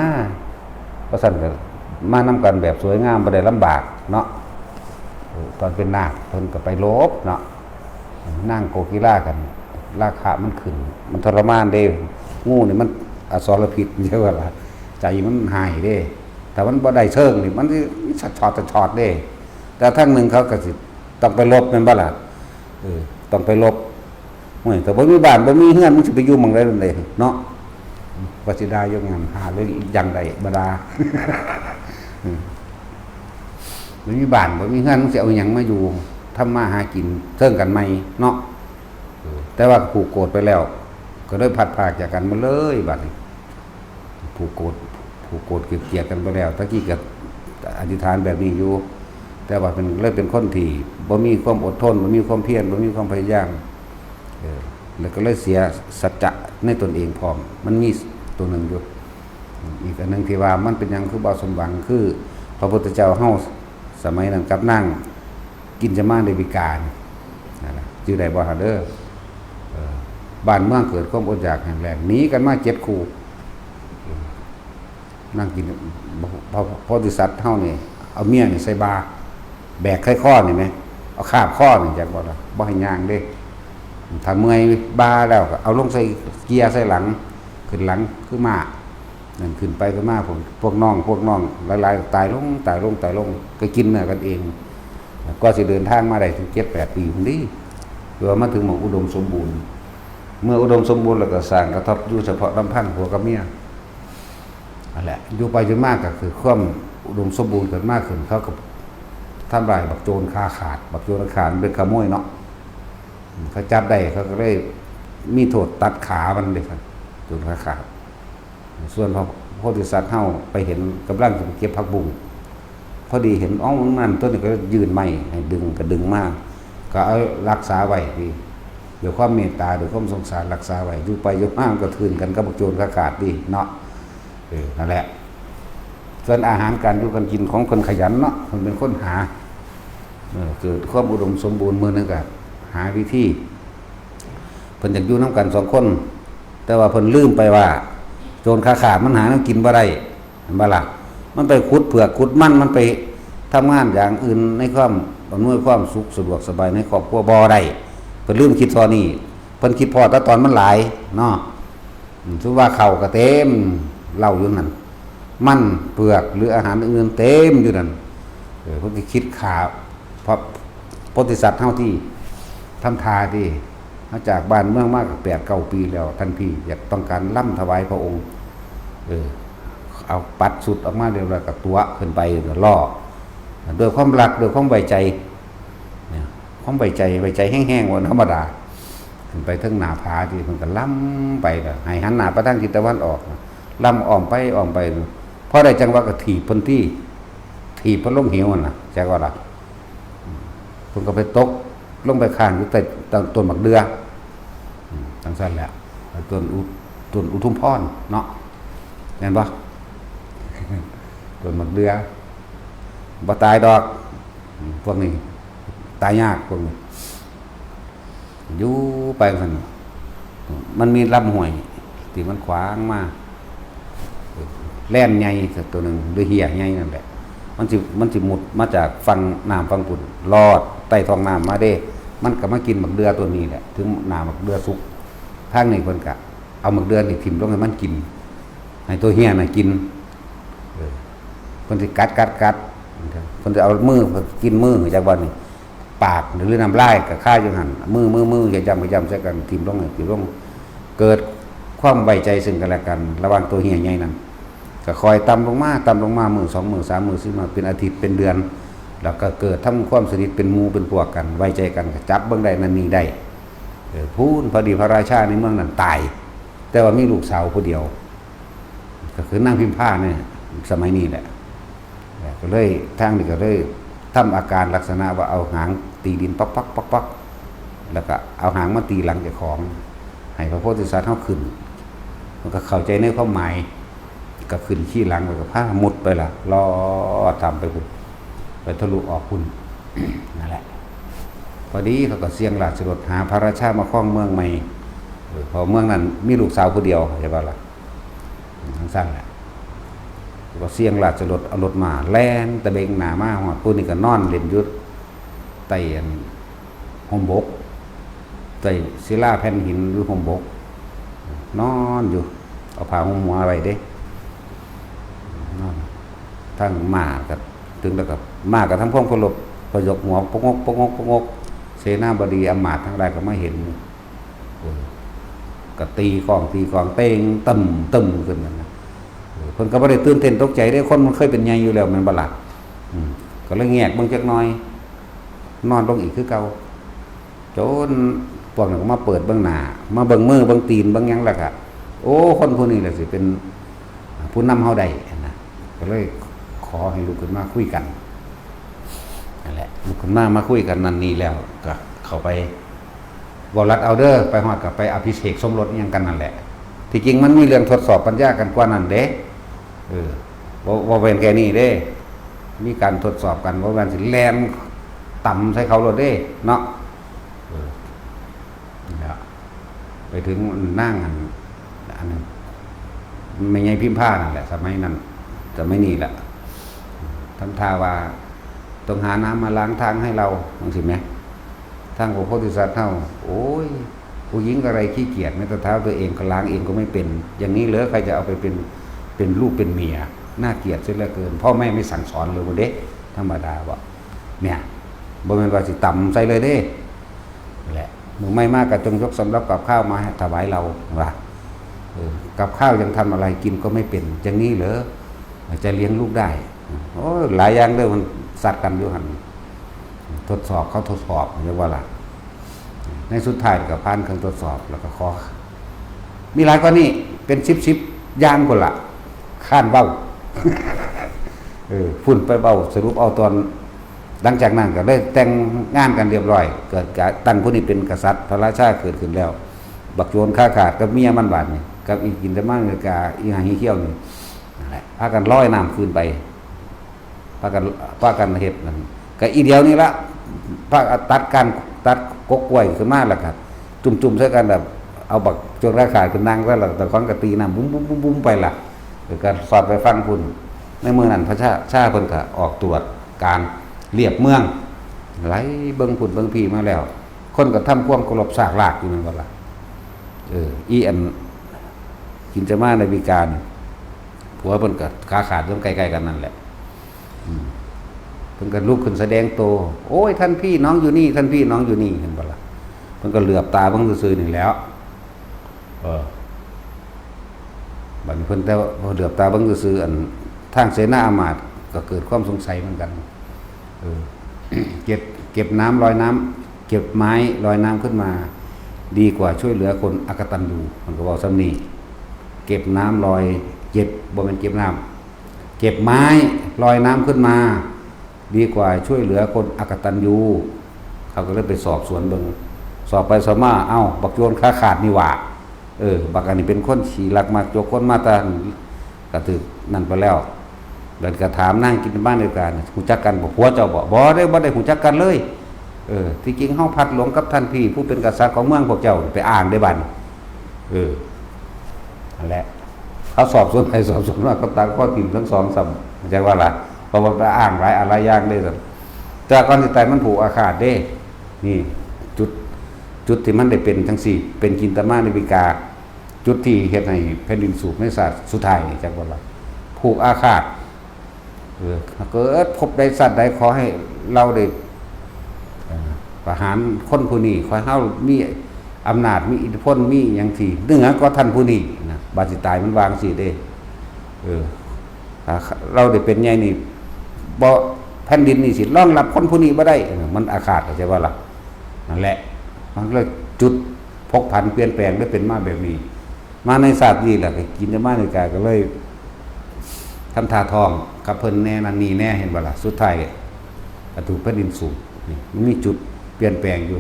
เพราะซั่นก็มานำกันแบบสวยงาม บ่ได้ลำบากเนาะ เออ ตอนเป็นนาคเพิ่นก็ไปหลบเนาะ นางโกกีลากัน ราคะมันขึ้น มันทรมานเด้ งูนี่มันอสรพิษ เรียกว่าล่ะ ใจมันหายเด้ ถ้ามันบ่ได้เชิงนี่ มันสิสะชอดสะชอดเด้ แต่ทางหนึ่งเขาก็สิต้องไปหลบแม่นบ่ล่ะ เออ ต้องไปหลบ โอ้ย แต่บ่มีบ้านบ่มีเฮือน มึงสิไปอยู่หม่องใดนั่นเด้เนาะ ว่าสิด่าอยู่งานหาเลยอย่างใดบ่ด่า อืม บ่มีบ้านบ่มีเฮือน มึงสิเอาหยังมาอยู่ ทำมาหากินเทิงกันใหม่เนาะ เออ แต่ว่าผูกโกรธไปแล้ว ก็เลยพลัดพรากจากกันหมดเลยบัดนี้ ผูกโกรธ ผูกโกรธเกลียดกันไปแล้ว ตะกี้ก็อธิษฐานแบบนี้อยู่ แต่ว่าเป็น เลยเป็นคนที่บ่มีความอดทน บ่มีความเพียร บ่มีความพยายาม เออ แล้วก็เลยเสียสัจจะในตนเองพร้อม มันมีตัวหนึ่งอยู่ อีกอันหนึ่งที่ว่ามันเป็นหยังคือบ่สมหวัง คือพระพุทธเจ้าเฮาสมัยนั้นกับนาง กินจมาเดวิกานี่ นั่นล่ะ ชื่อใดบ่ฮะเด้อ เออ บ้านเมืองเกิดความอดอยากแห้งแล้ง หนีกันมาเจ็ดคู่ นั่งกิน พระโพธิสัตว์เฮานี่ เอาเมียนี่ใส่บ่า แบกไขข้อนี่แหม เอาคาบข้อนี่ จักบ่ล่ะ บ่ให้ย่างเด้ ถ้าเมื่อยบ่าแล้วก็เอาลงใส่เกียร์ใส่หลัง ขึ้นหลังคือม้า นั่นขึ้นไปขึ้นมา พวก พวกน้อง พวกน้องหลายๆ ตายลง ตายลง ตายลง ก็กินเนื้อกันเอง กว่าสิเดินทางมาได้ถึงเจ็ดแปดปีพุ้นเด้ เพื่อมาถึงหม่องอุดมสมบูรณ์ เมื่ออุดมสมบูรณ์แล้วก็สร้างกระต๊อบอยู่เฉพาะลำพังผัวกับเมีย นั่นแหละ อยู่ไปอยู่มาก็คือความอุดมสมบูรณ์ขึ้นมาขึ้น เขาก็ทำลายบักโจรขาขาด บักโจรขาขาดมันเป็นขโมยเนาะ เขาจับได้เขาก็เลยมีโทษตัดขามันเลยครับ โจรขาขาด ส่วนพระโพธิสัตว์เฮาไปเห็นกำลังจะไปเก็บผักบุ้ง พอดีเห็น อ้าว นั่นตัวนี้ก็ยื่นไม้ให้ดึง ก็ดึงมา ก็เอารักษาไว้ดี ด้วยความเมตตา ด้วยความสงสารรักษาไว้ อยู่ไปอยู่มามันก็ทื่นกันกับบักโจรขาขาดดีเนาะ เออ นั่นแหละ ส่วนอาหารการอยู่การกินของเพิ่นขยันเนาะ เพิ่นเป็นคนหา เออ เกิดความอุดมสมบูรณ์ มื้อหนึ่งก็หาวิธี เพิ่นอยากอยู่นำกันสองคน แต่ว่าเพิ่นลืมไปว่า โจรขาขาดมันหาแนวกินบ่ได้ เห็นบ่ล่ะ มันไปขุดเผือกขุดมัน มันไปทำงานอย่างอื่นในความอำนวยความสุขสะดวกสบายในครอบครัวบ่ได้ เพิ่นลืมคิดข้อนี้ เพิ่นคิดพ้อแต่ตอนมันหลายเนาะ อืม สมมุติว่าข้าวก็เต็มเหล้าอยู่นั่น มันเผือกหรืออาหารอื่นเต็มอยู่นั่น เออ เพิ่นก็คิดฆ่าพระโพธิสัตว์เฮาที่ทำท่าที่ มาจากบ้านเมืองมาก็แปดเก้าปีแล้ว ท่านพี่อยากต้องการลำถวายพระองค์ เออ เอาปัดสุดออกมาเรียบร้อยก็ตั๋วขึ้นไปก็ล่อ ด้วยความรัก ด้วยความไว้ใจ เนี่ย ความไว้ใจ ไว้ใจแฮงๆ ว่าธรรมดา ขึ้นไปเทิงหน้าผาที่มันก็ลำไปก็ให้หันหน้าไปทางทิศตะวันออก ลำอ้อมไปอ้อมไป พอได้จังหวะก็ถีบเพิ่นที่ ถีบเพิ่นลงเหวหั่นน่ะ จักว่าล่ะ เพิ่นก็ไปตกลงไปค้างอยู่ใต้ต้นหมากเดื่อ อืม จังซั่นแหละ ต้นอุ ต้นอุทุมพรเนาะ แม่นบ่ ต้นหมากเดื่อ บ่ตายดอก อืม พวกนี้ ตายยากพวกนี้ อยู่ไปซั่น มันมีลำห้วยที่มันขวางมา แล่นใหญ่สักตัวหนึ่ง หรือเหี่ยใหญ่นั่นแหละ มันสิ มันสิมุดมาจากฝั่งน้ำฝั่งพุ้น ลอดใต้ท้องน้ำมาเด้ มันก็มากินหมากเดื่อตัวนี้แหละ ถึงหน้าหมากเดื่อสุก ทางนี้เพิ่นก็เอาหมากเดื่อนี่ถิ่มลงให้มันกิน ให้ตัวเหี่ยน่ะกิน เออ เพิ่นสิกัด กัด กัด เพิ่นสิเอามือ กินมือ จักว่านี่ ปากหรือน้ำลายก็คาอยู่หั่น มือ มือ มือ ขย้ำ ขย้ำใส่กัน ถิ่มลง ถิ่มลง เกิดความไว้ใจซึ่งกันและกัน ระหว่างตัวเหี่ยใหญ่นั่น ก็ค่อยต่ำลงมา ต่ำลงมา มื้อสองมื้อ สามมื้อ สี่มื้อ เป็นอาทิตย์ เป็นเดือน แล้วก็เกิดทำความสนิท เป็นหมู่เป็นพวกกัน ไว้ใจกัน ก็จับเบิ่งได้ นั่นนี่ได้ เออ พู้น พอดีพระราชาในเมืองนั้นตาย แต่ว่ามีลูกสาวผู้เดียว ก็คือนางพิมพาเนี่ย สมัยนี้แหละ ก็เลย ทางนี้ก็เลยทำอาการลักษณะว่าเอาหางตีดินป๊อกป๊อกป๊อกป๊อก แล้วก็เอาหางมาตีหลังเจ้าของ ให้พระโพธิสัตว์เฮาขึ้น มันก็เข้าใจในความหมาย ก็ขึ้นขี่หลัง แล้วก็พามุดไปละ ลอดถ้ำไปพุ้น ไปทะลุออกพุ้น นั่นแหละ พอดีเขาก็เสี่ยงราชรถหาพระราชามาครองเมืองใหม่ เออ เพราะเมืองนั้นมีลูกสาวผู้เดียว เข้าใจบ่ล่ะ จังซั่นแหละ ก็เสี่ยงราชรถ เอารถม้าแล่นตะเบงหน้ามาฮอด ผู้นี้ก็นอนเล่นอยู่ใต้อันฮ่มบก ใต้ศิลาแผ่นหินหรือฮ่มบก นอนอยู่ เอาผ้าห่มหัวไว้เด้ นอน ทั้งม้าก็ ถึงแล้วก็ ม้าก็ทำความเคารพ ก็ยกหัวปะงก ปะงก ปะงก เสนาบดีอำมาตย์ทั้งหลายก็มาเห็น เออ ก็ตีกลอง ตีกลอง เต็งตึ้มตึ้มขึ้นนั่นนะ เออ เพิ่นก็บ่ได้ตื่นเต้นตกใจเด้ คนมันเคยเป็นใหญ่อยู่แล้วแม่นบ่ล่ะ อืม ก็เลยแงกเบิ่งจักหน่อย นอนลงอีกคือเก่า จนพวกนั้นก็มาเปิดเบิ่งหน้า มาเบิ่งมือ เบิ่งตีน เบิ่งหยังแล้วก็ โอ้ คนผู้นี้แหละสิเป็นผู้นำเฮาได้นะ ก็เลยขอให้ลุกขึ้นมาคุยกัน นั่นแหละ ลุกขึ้นมา มาคุยกันนั่นนี่แล้ว ก็เข้าไป เว้ารัดเอาเด้อ ไปฮอดก็ไปอภิเษกสมรสอิหยังกันนั่นแหละ ที่จริงมันมีเรื่องทดสอบปัญญากันกว่านั้นเด้ เออ บ่ บ่แม่นแค่นี้เด้ มีการทดสอบกัน บ่แม่นสิแล่นตำใส่เขาโลดเด้ เนาะ เออ นั่นแหละ ไปถึงนางอัน อันนั้น แม่ใหญ่พิมพานั่นแหละ สมัยนั้น สมัยนี้แหละ ทำท่าว่า ต้องหาน้ำมาล้างทางให้เรา จังซี้แหม ทางพระโพธิสัตว์เฮา โอ้ย ผู้หญิงอะไรขี้เกียจ แม้แต่เท้าตัวเองก็ล้างเองก็ไม่เป็น อย่างนี้เหรอ ใครจะเอาไปเป็น เป็นลูกเป็นเมีย น่าเกลียดเสียเหลือเกิน พ่อแม่ไม่สั่งสอนเลย บ่เด้ ธรรมดาบ่ เนี่ย บ่แม่นว่าสิตำใส่เลยเด้ นั่นแหละ มื้อใหม่มาก็จงยกสำรับกับข้าวมาให้ถวายเรา ว่า เออ กับข้าวยังทำอะไรกินก็ไม่เป็น อย่างนี้เหรอ จะเลี้ยงลูกได้ โอ้ย หลายอย่างเด้อ มันซัดกันอยู่หั่น ทดสอบ เขาทดสอบ เรียกว่าล่ะ ในสุดท้ายก็ผ่านเครื่องทดสอบ แล้วก็ขอ มีหลายกว่านี้ เป็นสิบสิบอย่างพุ้นล่ะ ค้านเว้า เออ พุ้นไปเว้า สรุปเอาตอน หลังจากนั้นก็เลยแต่งงานกันเรียบร้อย เกิดกะตั้งผู้นี้เป็นกษัตริย์ พระราชาเกิดขึ้นแล้ว บักโจรขาขาดกับเมียมันบาดนี่ กับอีกินแต่มังกาอีหางอีเขี้ยวนี่ นั่นแหละ พากันลอยน้ำขึ้นไป พากัน พากันเฮ็ดนั่น ก็อีเดียวนี่ละ พาตัดก้าน ตัดกกกล้วยขึ้นมาแล้วก็จุ่มๆใส่กันแบบ เอาบักโจรขาขาดขึ้นนั่งซะ แล้วตะขอนก็ตีน้ำบุ้มๆๆๆไปล่ะ แล้วก็สอดไปฝั่งพุ้น ในมื้อนั้นพระชา ชาเพิ่นก็ออกตรวจการเรียบเมือง ไหลเบิ่งพุ้นเบิ่งพี้มาแล้ว คนก็ทำความเคารพซากลากอยู่แม่นบ่ล่ะ เออ อีอัน กินจะมาในวิการ ผัวเพิ่นก็ขาขาดอยู่ใกล้ๆกันนั่นแหละ อืม เพิ่นก็ลุกขึ้นแสดงตัว โอ้ย ท่านพี่น้องอยู่นี่ ท่านพี่น้องอยู่นี่ เห็นบ่ล่ะ พ พิ่นก็เหลือบตาเบิ่งซื่อๆนี่แหล้ว เออ บัดนี้เพิ่นแต่ว่าเหลือบตาเบิ่งซื่อๆ อันทางเสนาอามาตย์ก็เกิดความสงสัยเหมือนกัน เออ เก็บ เก็บน้ำลอยน้ำ เก็บไม้ลอยน้ำขึ้นมา ดีกว่าช่วยเหลือคนอกตัญญู มันก็บอกซ้ำนี่ เก็บน้ำลอย เก็บ บ่แม่นเก็บน้ำ เก็บไม้ลอยน้ำขึ้นมา ดีกว่าช่วยเหลือคนอกตัญญู เขาก็เลยไปสอบสวนเบิ่ง สอบไปสอบมา เอ้า บักโจรขาขาดนี่หว่า เออ บักอันนี้เป็นคนขี้ลักมักจก คนมาแต่ ก็ถือนั่นไปแล้ว แล้วก็ถามนางกินบ้านเดียวกัน ฮู้จักกันบ่ ผัวเจ้าบ่ บ่ได้ บ่ได้ฮู้จักกันเลย เออ ที่จริงเฮาพัดหลงกับท่านพี่ ผู้เป็นกษัตริย์ของเมืองพวกเจ้า ไปอ้างได้บัดนี้ เออ นั่นแหละ เขาสอบสวนไปสอบสวนมา เขาตัดข้อถิ่มทั้งสองซ้ำ เข้าใจว่าล่ะ เพราะว่าไปอ้างหลายอะไรอย่างเด้ แต่ก่อนสิตายมันผูกอาฆาตเด้ นี่ จุด จุดที่มันได้เป็นจังซี่ เป็นจินตมานิวิกา จุดที่เฮ็ดให้แผ่นดินสูบในศาสตร์สุดท้ายนี่ จักว่าล่ะ ผูกอาฆาต เออ เกิดพบใดชาติใดขอให้เราได้ เอ่อ ประหารคนผู้นี้ ขอให้เฮามีอำนาจ มีอิทธิพล มีหยังที่เหนือกว่าท่านผู้นี้นะ บาดสิตายมันวางสิเด้ เออ ถ้าเราได้เป็นใหญ่นี่ บ่ แผ่นดินนี่สิรองรับคนผู้นี้บ่ได้ เออ มันอาฆาต เข้าใจบ่ล่ะ นั่นแหละ มันเลยจุดพกผันเปลี่ยนแปลงได้เป็นมาแบบนี้ มาในศาสตร์นี้แหละ ก็กินจะมาในกายก็เลย ทำท่าท้องกับเพิ่นแน่นั่นนี่แน่ เห็นบ่ล่ะ สุดท้ายก็ถูกแผ่นดินสูบ นี่มันมีจุดเปลี่ยนแปลงอยู่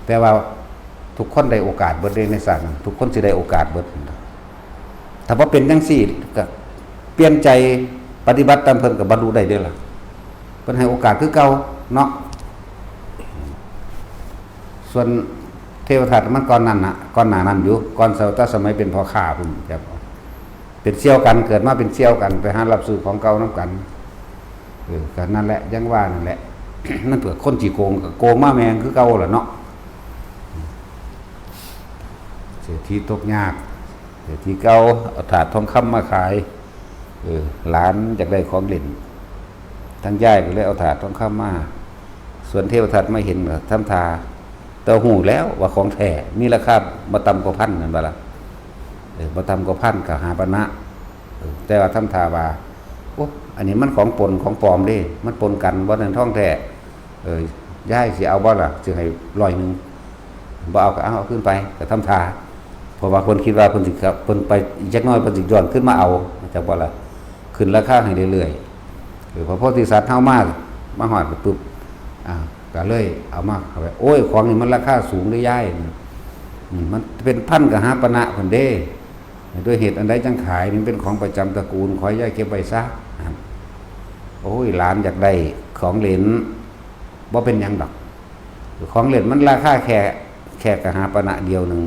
แต่ว่าทุกคนได้โอกาสเบิดเด้ในศาสตร์นั้น ทุกคนสิได้โอกาสเบิด ถ้าบ่เป็นจังซี่ก็เปลี่ยนใจปฏิบัติตามเพิ่นก็บรรลุได้เด้อล่ะ เพิ่นให้โอกาสคือเก่าเนาะ ส่วนเทวทัตมันก่อนนั้นน่ะ ก่อนหน้านั้นอยู่ ก่อนสมัยเป็นพ่อค้าพุ่น ครับ เป็นเสี่ยวกัน เกิดมาเป็นเสี่ยวกัน ไปหารับซื้อของเก่านำกัน เออ ก็นั่นแหละ ยังว่านั่นแหละ มันเผื่อคนขี้โกงก็โกงมาแม่งคือเก่าล่ะเนาะ เศรษฐีตกยาก เศรษฐีเก่า เอาถาดทองคำมาขาย เออ หลานอยากได้ของเล่น ทั้งยายก็เลยเอาถาดทองคำมา ส่วนเทวทัตมาเห็นก็ทำท่า แต่ฮู้แล้วว่าของแท้ มีราคาบ่ต่ำกว่าพัน นั่นบ่ล่ะ เออ บ่ต่ำกว่าพันก็หาปานะ เออ แต่ว่าทำท่าว่า โอ้ อันนี้มันของปลอม ของปลอมเด้ มันปนกัน บ่แม่นทองแท้ เออ ยายสิเอาบ่ล่ะ สิให้ร้อยหนึ่ง บ่เอาก็เอา เอาคืนไป ก็ทำท่า เพราะว่าเพิ่นคิดว่าเพิ่นสิกลับ เพิ่นไปอีกจักหน่อยเพิ่นสิย้อนขึ้นมาเอา จักบ่ล่ะ ขึ้นราคาให้เรื่อยๆ เออ พระโพธิสัตว์เฮามา มาฮอดปุ๊บ อ่า ก็เลยเอามา เอาไป โอ้ย ของนี่มันราคาสูงเด้ยาย อืม มันเป็นพันกหาปณะพุ้นเด้ ด้วยเหตุอันใดจังขาย มันเป็นของประจำตระกูล ขอให้ยายเก็บไว้ซะ อ่า โอ้ย หลานอยากได้ของเล่น บ่เป็นหยังดอก ของเล่นมันราคาแค่ แค่กหาปณะเดียวหนึ่ง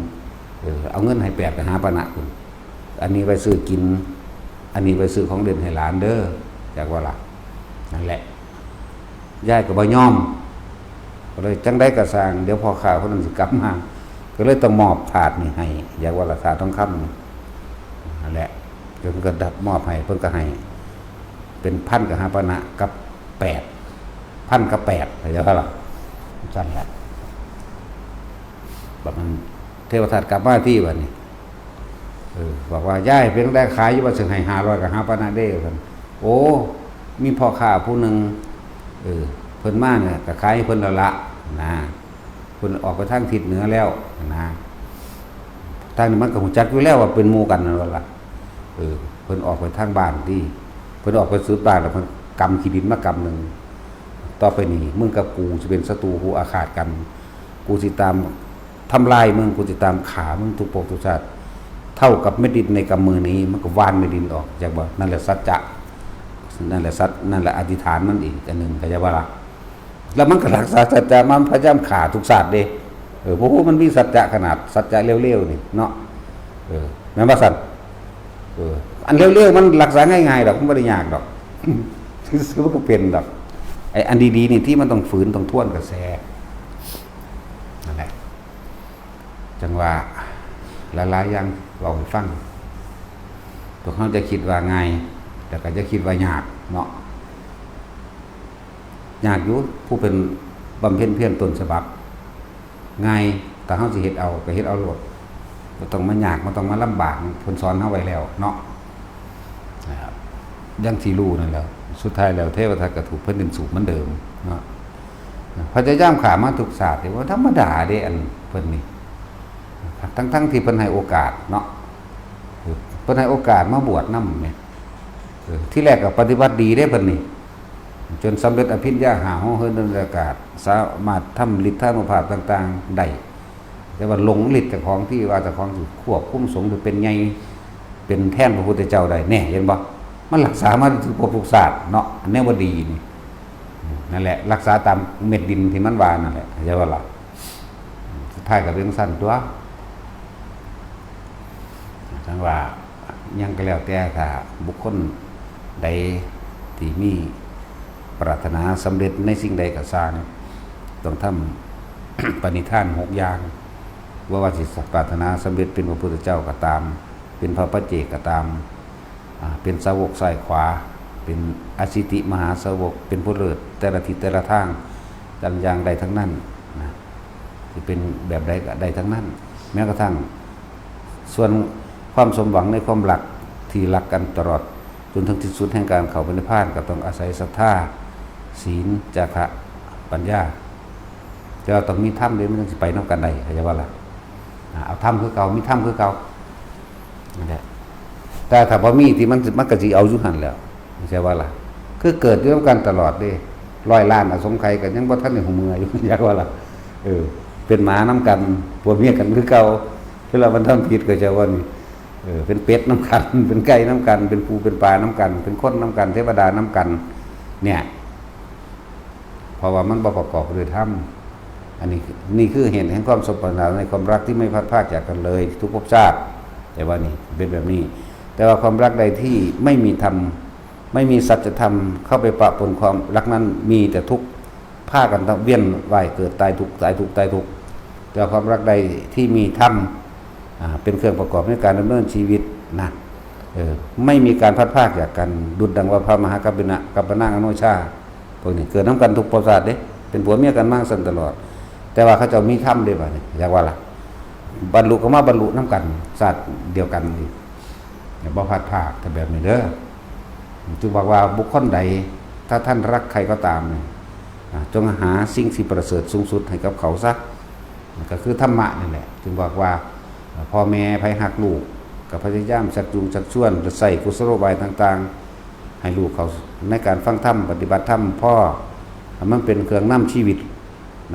เออ เอาเงินให้แปดกหาปณะพุ้น อันนี้ไว้ซื้อกิน อันนี้ไว้ซื้อของเล่นให้หลานเด้อ จักว่าล่ะ นั่นแหละ ยายก็บ่ยอม ก็เลยจั่งใดก็ซ่าง เดี๋ยวพ่อค้าคนนั้นสิกลับมา ก็เลยต้องมอบถาดนี่ให้ จักว่าล่ะ ถาดทองคำนี่ นั่นแหละ เดี๋ยวเพิ่นก็มอบให้ เพิ่นก็ให้ เป็นพันกหาปณะกับแปด พันกับแปด เข้าใจบ่ล่ะ ซั่นแหละ บัดนั้นเทวทัตกลับมาที่บัดนี้ เออ บอกว่า ยาย เป็นจั่งใดขายอยู่บ่ สิให้ห้าร้อยกหาปณะเด้ ซั่น โอ้ มีพ่อค้าผู้หนึ่ง เออ เพิ่นมาเนี่ย ก็ขายให้เพิ่นแล้วละ นะ เพิ่นออกไปทางทิศเหนือแล้ว นะ ทางนี้มันก็ฮู้จักอยู่แล้วว่าเป็นหมู่กันนั่นล่ะ เออ เพิ่นออกไปทางบ้านที่ เพิ่นออกไปสุดบ้านแล้วเพิ่นกำขี้ดินมากำหนึ่ง ต่อไปนี้มึงกับกูสิเป็นศัตรูคู่อาฆาตกัน กูสิตามทำลายมึง กูสิตามฆ่ามึงทุกภพทุกชาติ เท่ากับเม็ดดินในกำมือนี้ มันก็หว่านเม็ดดินออก จักบ่ นั่นแหละสัจจะ นั่นแหละสัจ นั่นแหละอธิษฐานมันอีกอันหนึ่ง เข้าใจบ่ล่ะ แล้วมันก็รักษาสัจจะ มันพยายามฆ่าทุกชาติเด้ เออ เพราะว่ามันมีสัจจะขนาด สัจจะเลวๆนี่เนาะ เออ แม่นบ่ซั่น เออ อันเลวๆมันรักษาง่ายๆดอก มันบ่ได้ยากดอก มันก็เป็นดอก ไอ้อันดีๆนี่ที่มันต้องฝืน ต้องทวนกระแส นั่นแหละ จั่งว่าหลายๆอย่างเว้าให้ฟัง พวกเฮาจะคิดว่าง่าย แต่ก็จะคิดว่ายากเนาะ ยากอยู่ ผู้เป็นบำเพ็ญเพียรต้นฉบับ ง่าย ถ้าเฮาสิเฮ็ดเอาก็เฮ็ดเอาโลด บ่ต้องมายาก บ่ต้องมาลำบาก เพิ่นสอนเฮาไว้แล้วเนาะ นะครับ อย่างที่รู้นั่นแหละ สุดท้ายแล้วเทวทัตก็ถูกแผ่นดินสูบเหมือนเดิมเนาะ พยายามฆ่ามาทุกชาติ ว่าธรรมดาเด้ อันเพิ่นนี่ ทั้งๆที่เพิ่นให้โอกาสเนาะ เพิ่นให้โอกาสมาบวชนำเนี่ย เออ ที่แรกก็ปฏิบัติดีเด้เพิ่นนี่ จนสำเร็จอภิญญาห้า เหาะเหินดุลยากาศ สามารถทำฤทธานุภาพต่างๆได้ แต่ว่าหลงฤทธิ์เจ้าของที่ว่าเจ้าของสิควบคุมสงฆ์ หรือเป็นใหญ่ เป็นแทนพระพุทธเจ้าได้ แน่ เห็นบ่ มันรักษามาทุกภพทุกชาติเนาะ อันแนวบ่ดีนี่ นั่นแหละ รักษาตามเม็ดดินที่มันว่านั่นแหละ เข้าใจบ่ล่ะ สุดท้ายก็เป็นจั่งซั้นตั๊ว จั่งว่า หยังก็แล้วแต่ ถ้าบุคคลใดที่มีปรารถนาสำเร็จในสิ่งใดก็ซ่าง ต้องทำ ปณิธานหกอย่าง บ่ว่าสิปรารถนาสำเร็จเป็นพระพุทธเจ้าก็ตาม เป็นพระปัจเจกก็ตาม อ่า เป็นสาวกซ้ายขวา เป็นอสิติมหาสาวก เป็นผู้เลิศแต่ละทิศแต่ละทาง จั่งอย่างได้ทั้งนั้นนะ สิเป็นแบบใดก็ได้ทั้งนั้น แม้กระทั่ง ส่วนความสมหวังในความรักที่รักกันตลอด จนถึงที่สุดแห่งการเข้าไปนิพพาน ก็ต้องอาศัยศรัทธา ศีล จาคะ ปัญญา แต่ว่าต้องมีธรรมเด้ มันจั่งสิไปนำกันได้ เข้าใจบ่ล่ะ อ่า เอาธรรมคือเก่า มีธรรมคือเก่า นั่นแหละ แต่ถ้าบ่มีที่มัน มันก็สิเอาอยู่หั่นแหล้ว เข้าใจบ่ล่ะ คือเกิดอยู่นำกันตลอดเด้ ร้อยล้านอสงไขยก็ยังบ่ทันได้ฮู้เมื่ออยู่ เข้าใจบ่ล่ะ เออ เป็นหมานำกัน ผัวเมียกันคือเก่า เวลามันทำผิด เข้าใจบ่นี่ เออ เป็นเป็ดนำกัน เป็นไก่นำกัน เป็นปูเป็นปลานำกัน เป็นคนนำกัน เทวดานำกัน เนี่ย เพราะว่ามันบ่ประกอบด้วยธรรม อันนี้ นี่คือเหตุแห่งความสมปรารถนาในความรักที่ไม่พลัดพรากจากกันเลยทุกภพชาติ แต่ว่านี่เป็นแบบนี้ แต่ว่าความรักใดที่ไม่มีธรรม ไม่มีสัจธรรมเข้าไปปะปนความรักนั้น มีแต่ทุกข์ พากันต้องเวียนว่ายเกิดตายทุกข์ ตายทุกข์ ตายทุกข์ แต่ความรักใดที่มีธรรม อ่า เป็นเครื่องประกอบในการดำเนินชีวิตนะ เออ ไม่มีการพลัดพรากจากกัน ดุจดังว่าพระมหากัปปะนะ กัปปะนะอโนชา พวกนี้เกิดนำกันทุกภพชาติเด้ เป็นผัวเมียกันมาซั่นตลอด แต่ว่าเขาเจ้ามีธรรมเด้ บัดนี้ อยากว่าล่ะ บรรลุก็มาบรรลุนำกัน ชาติเดียวกันอีก อย่าบ่พลัดพราก แต่แบบนี้เด้อ จึงบอกว่าบุคคลใด ถ้าท่านรักใครก็ตามเนี่ย อ่า จงหาสิ่งที่ประเสริฐสูงสุดให้กับเขาซะ ก็คือธรรมะนี่แหละ จึงบอกว่า เอ่อ พ่อแม่ไผฮักลูก ก็พยายามชักจูงชักชวน และใช้กุศโลบายต่างๆ ให้ลูกเขาในการฟังธรรม ปฏิบัติธรรม พอให้มันเป็นเครื่องนำชีวิต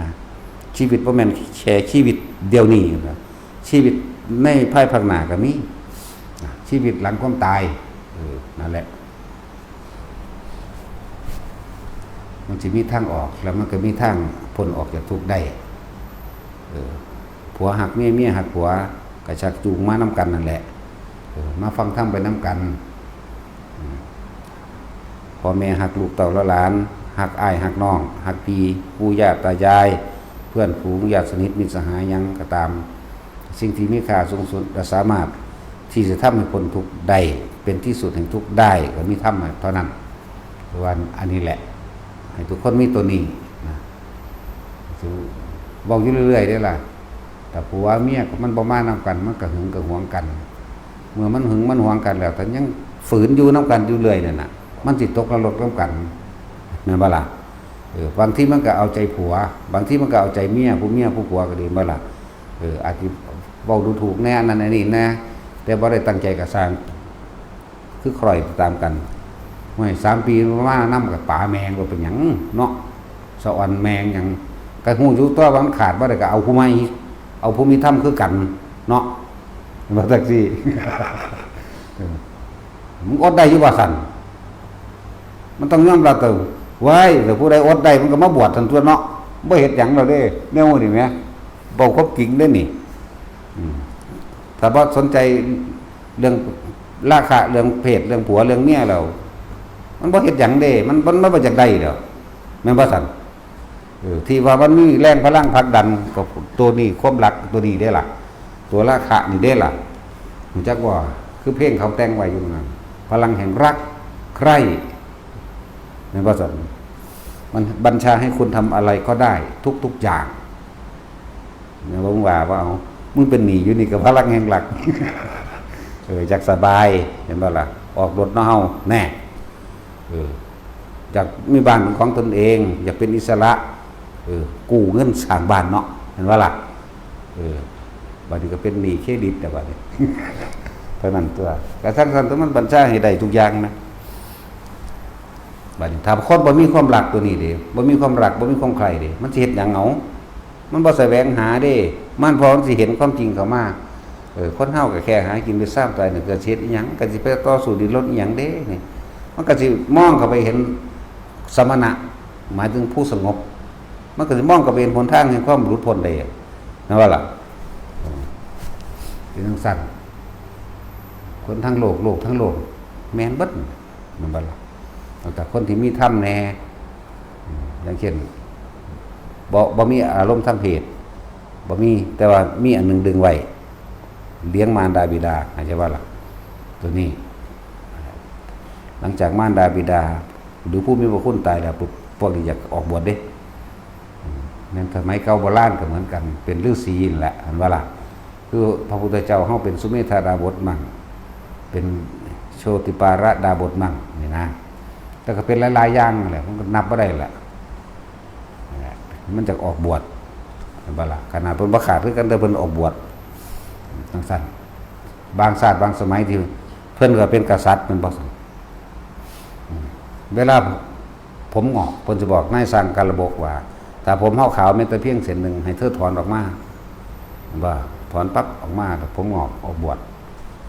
นะ ชีวิตบ่แม่นแค่ชีวิตเดี๋ยวนี้นะ ชีวิตในภายภาคหน้าก็มีนะ ชีวิตหลังความตาย เออ นั่นแหละ มันสิมีทางออก แล้วมันก็มีทางพ้นออกจากทุกข์ได้ เออ ผัวฮักเมีย เมียฮักผัว ก็ชักจูงมานำกันนั่นแหละ เออ มาฟังธรรมไปนำกัน อืม พ่อแม่ฮักลูกเต้าและหลาน ฮักอ้ายฮักน้อง ฮักพี่ปู่ย่าตายาย เพื่อนฝูงญาติสนิทมิตรสหายหยังก็ตาม สิ่งที่มีค่าสูงสุดและสามารถที่จะทำให้พ้นทุกข์ได้ เป็นที่สุดแห่งทุกข์ได้ ก็มีธรรมะเท่านั้น ว่าอันนี้แหละ ให้ทุกคนมีตัวนี้นะ เว้าอยู่เรื่อยๆเด้ล่ะ แต่ผัวเมียมันบ่มานำกัน มันก็หึงก็หวงกัน เมื่อมันหึงมันหวงกันแล้ว แต่ยังฝืนอยู่นำกันอยู่เรื่อยนั่นน่ะ มันสิตกนรกนำกัน แม่นบ่ล่ะ เออ บางทีมันก็เอาใจผัว บางทีมันก็เอาใจเมีย ผู้เมียผู้ผัวก็ดี แม่นบ่ล่ะ เออ อาจสิเว้าดูถูกแหน่ อันนั้นอันนี้แหน่ แต่บ่ได้ตั้งใจก็ซ่าง คือคล้อยตามกัน ห้วย สามปีมานำกับป๋าแม่งว่าเป็นหยังเนาะ สะออนแม่งหยัง ก็ฮู้อยู่ตั๊วว่ามันขาดบ่ได้ก็เอาผู้ใหม่ เอาผู้มีธรรมคือกันเนาะ ว่าจั่งซี้ เออ มึงอดได้อยู่บ่ซั่น มันต้องยอมรับตัว ว้าย แต่ผู้ใดอดได้มันก็มาบวชซั่นตั๊วเนาะ บ่เฮ็ดหยังแล้วเด้ แนวนี้แหม เว้าความจริงเด้นี่ อืม ถ้าบ่สนใจเรื่องราคะ เรื่องเพศ เรื่องผัว เรื่องเมียแล้ว มันบ่เฮ็ดหยังเด้ มัน มัน มันบ่อยากได้ดอก แม่นบ่ซั่น เออ ที่ว่ามันมีแรงพลังผลักดันก็ตัวนี้ ความรักตัวนี้เด้ล่ะ ตัวราคะนี่เด้ล่ะ รู้จักบ่ คือเพลงเขาแต่งไว้อยู่นั่น พลังแห่งรักใคร่ แม่นบ่ซั่น มันบัญชาให้คุณทำอะไรก็ได้ทุกๆอย่าง เนี่ยผมว่าว่าเอา มึงเป็นหนี้อยู่นี่ก็พลังแห่งรัก เออ อยากสบาย เห็นบ่ล่ะ ออกรถเนาะเฮา แน่ เออ อยากมีบ้านเป็นของตนเอง อยากเป็นอิสระ เออ กู้เงินสร้างบ้านเนาะ เห็นบ่ล่ะ เออ บัดนี้ก็เป็นหนี้เครดิตแล้วบัดนี้ เท่านั้นตัว กระทั่งซั่นตัวมันบัญชาให้ได้ทุกอย่างนะ บัดนี้ถ้าคนบ่มีความรักตัวนี้เด้ บ่มีความรัก บ่มีความใคร่เด้ มันสิเฮ็ดหยังเอา มันบ่แสวงหาเด้ มันพอมันสิเห็นความจริงเข้ามา เออ คนเฮาก็แค่หากินไปซ้ำตายนี่ ก็สิเฮ็ดอิหยัง ก็สิไปต่อสู้ดิ้นรนอิหยังเด้นี่ มันก็สิมองเข้าไปเห็นสมณะ หมายถึงผู้สงบ มันก็สิมองเข้าไปเห็นหนทางแห่งความหลุดพ้นได้ แม่นบ่ล่ะ เออ เป็นจั่งซั้น คนทั้งโลก โลกทั้งโลก แม่นเบิด แม่นบ่ล่ะ แต่คนที่มีธรรมแน่ อืม อย่างเช่น บ่ บ่มีอารมณ์ทางเพศ บ่มี แต่ว่ามีอันหนึ่งดึงไว้ เลี้ยงมารดาบิดา เข้าใจบ่ล่ะ ตัวนี้ หลังจากมารดาบิดา หรือผู้มีพระคุณตายแล้วปุ๊บ พวกนี้อยากออกบวชเด้ อืม แม่นสมัยเก่าโบราณก็เหมือนกัน เป็นฤาษีนั่นแหละ เห็นบ่ล่ะ คือพระพุทธเจ้าเฮาเป็นสุเมธาดาบสมั่ง เป็นโชติปาระดาบสมั่งนี่นะ แต่ก็เป็นหลายๆอย่างนั่นแหละ มันก็นับบ่ได้แหละ นั่นแหละ มันจะออกบวช เห็นบ่ล่ะ ขนาดเพิ่นบ่ขาดคือกัน แต่เพิ่นออกบวช จั่งซั้น บางชาติบางสมัยที่เพิ่นก็เป็นกษัตริย์ แม่นบ่ อืม เวลาผมงอก เพิ่นสิบอกนายช่างกาลบกว่า ถ้าผมเฮาขาวแม้แต่เพียงเส้นหนึ่ง ให้เธอถอนออกมา ว่าถอนปั๊บออกมา แล้วผมงอก ออกบวช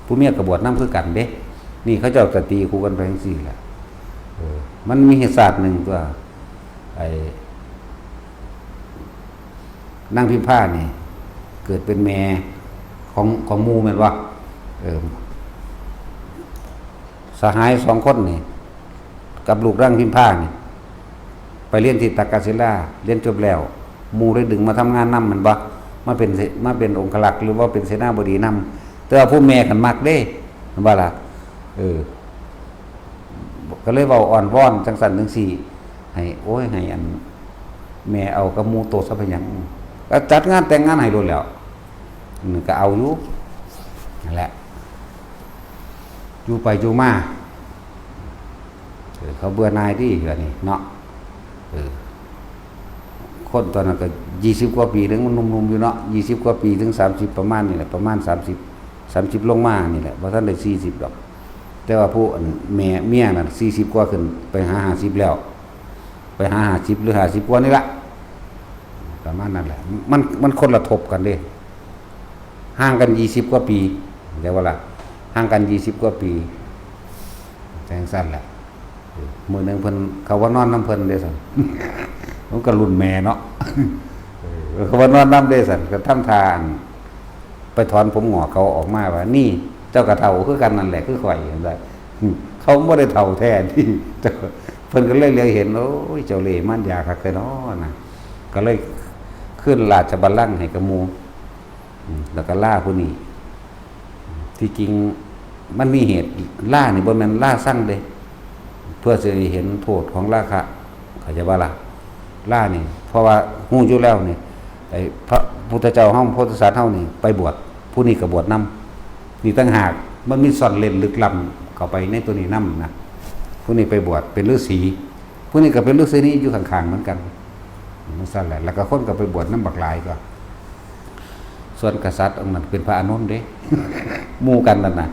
ผู้เมียก็บวชนำคือกันเด้ นี่เขาเจ้าก็ตีคู่กันไปจั่งซี้แหละ เออ มันมีเหตุศาสตร์หนึ่งตัว ไอ้ นางพิมพานี่ เกิดเป็นแม่ของ ของหมู่แม่นบ่ เออ สหายสองคนนี่ กับลูกนางพิมพานี่ ไปเรียนที่ตักกศิลา เรียนจบแล้ว หมู่ได้ดึงมาทำงานนำแม่นบ่ มาเป็นเส- มาเป็นองครักษ์ หรือว่าเป็นเสนาบดีนำ แต่ว่าผู้แม่คันมักเด้ แม่นบ่ล่ะ เออ ก็เลยเว้าอ้อนวอนจั่งซั้นจั่งซี้ ให้ โอ้ย ให้อัน แม่เอากับหมู่โตซะเป็นหยัง ก็จัดงานแต่งงานให้โลดแล้ว อืม ก็เอาอยู่ นั่นแหละ อยู่ไปอยู่มา เออ เขาเบื่อหน่ายติ เดี๋ยวนี้เนาะ เออ คนตอนนั้นก็ยี่สิบกว่าปีนึง มันหนุ่มๆอยู่เนาะ ยี่สิบกว่าปีถึงสามสิบ ประมาณนี่แหละ ประมาณสามสิบ สามสิบลงมานี่แหละ บ่ทันได้สี่สิบดอก แต่ว่าผู้อันแม่เมียนั่นสี่สิบกว่าขึ้น ไปหาห้าสิบแล้ว ไปหาห้าสิบหรือห้าสิบกว่านี่ละ ประมาณนั้นแหละ มัน มันคนละทบกันเด้ ห่างกันยี่สิบกว่าปี เข้าใจบ่ล่ะ ห่างกันยี่สิบกว่าปี จั่งซั้นแหละ มื้อหนึ่งเพิ่น เขาว่านอนนำเพิ่นเด้ซั่น มันก็รุ่นแม่เนาะ เออ เขาว่านอนนำเด้ซั่น ก็ทำท่าอัน ไปถอนผมงอกเขาออกมาว่า นี่เจ้าก็เฒ่าคือกันนั่นแหละ คือข่อย เห็นบ่ เขาบ่ได้เฒ่าแท้นี่ เพิ่นก็เลยเหลียวเห็น โอ้ย เจ้าเล่ห์มารยาคักแท้น้อนะ ก็เลยคืนราชบัลลังก์ให้กับหมู่ อืม แล้วก็ลาผู้นี้ ที่จริงมันมีเหตุ ลานี่บ่แม่นลาซังเด้ เพื่อสิให้เห็นโทษของราคะ เข้าใจบ่ล่ะ ลานี่ เพราะว่าฮู้อยู่แล้วนี่ ไอ้พระพุทธเจ้าเฮา โพธิสัตว์เฮานี่ไปบวช ผู้นี้ก็บวชนำ นี่ต่างหาก มันมีซ่อนเร้นลึกล้ำเข้าไปในตัวนี้นำนะ ผู้นี้ไปบวชเป็นฤาษี ผู้นี้ก็เป็นฤาษีนี่อยู่ข้างๆเหมือนกัน จั่งซั้นแหละ แล้วก็คนก็ไปบวชนำบักหลายก็ ส่วนกษัตริย์องค์นั้นเป็นพระอานนท์เด้ หมู่กันนั่นน่ะ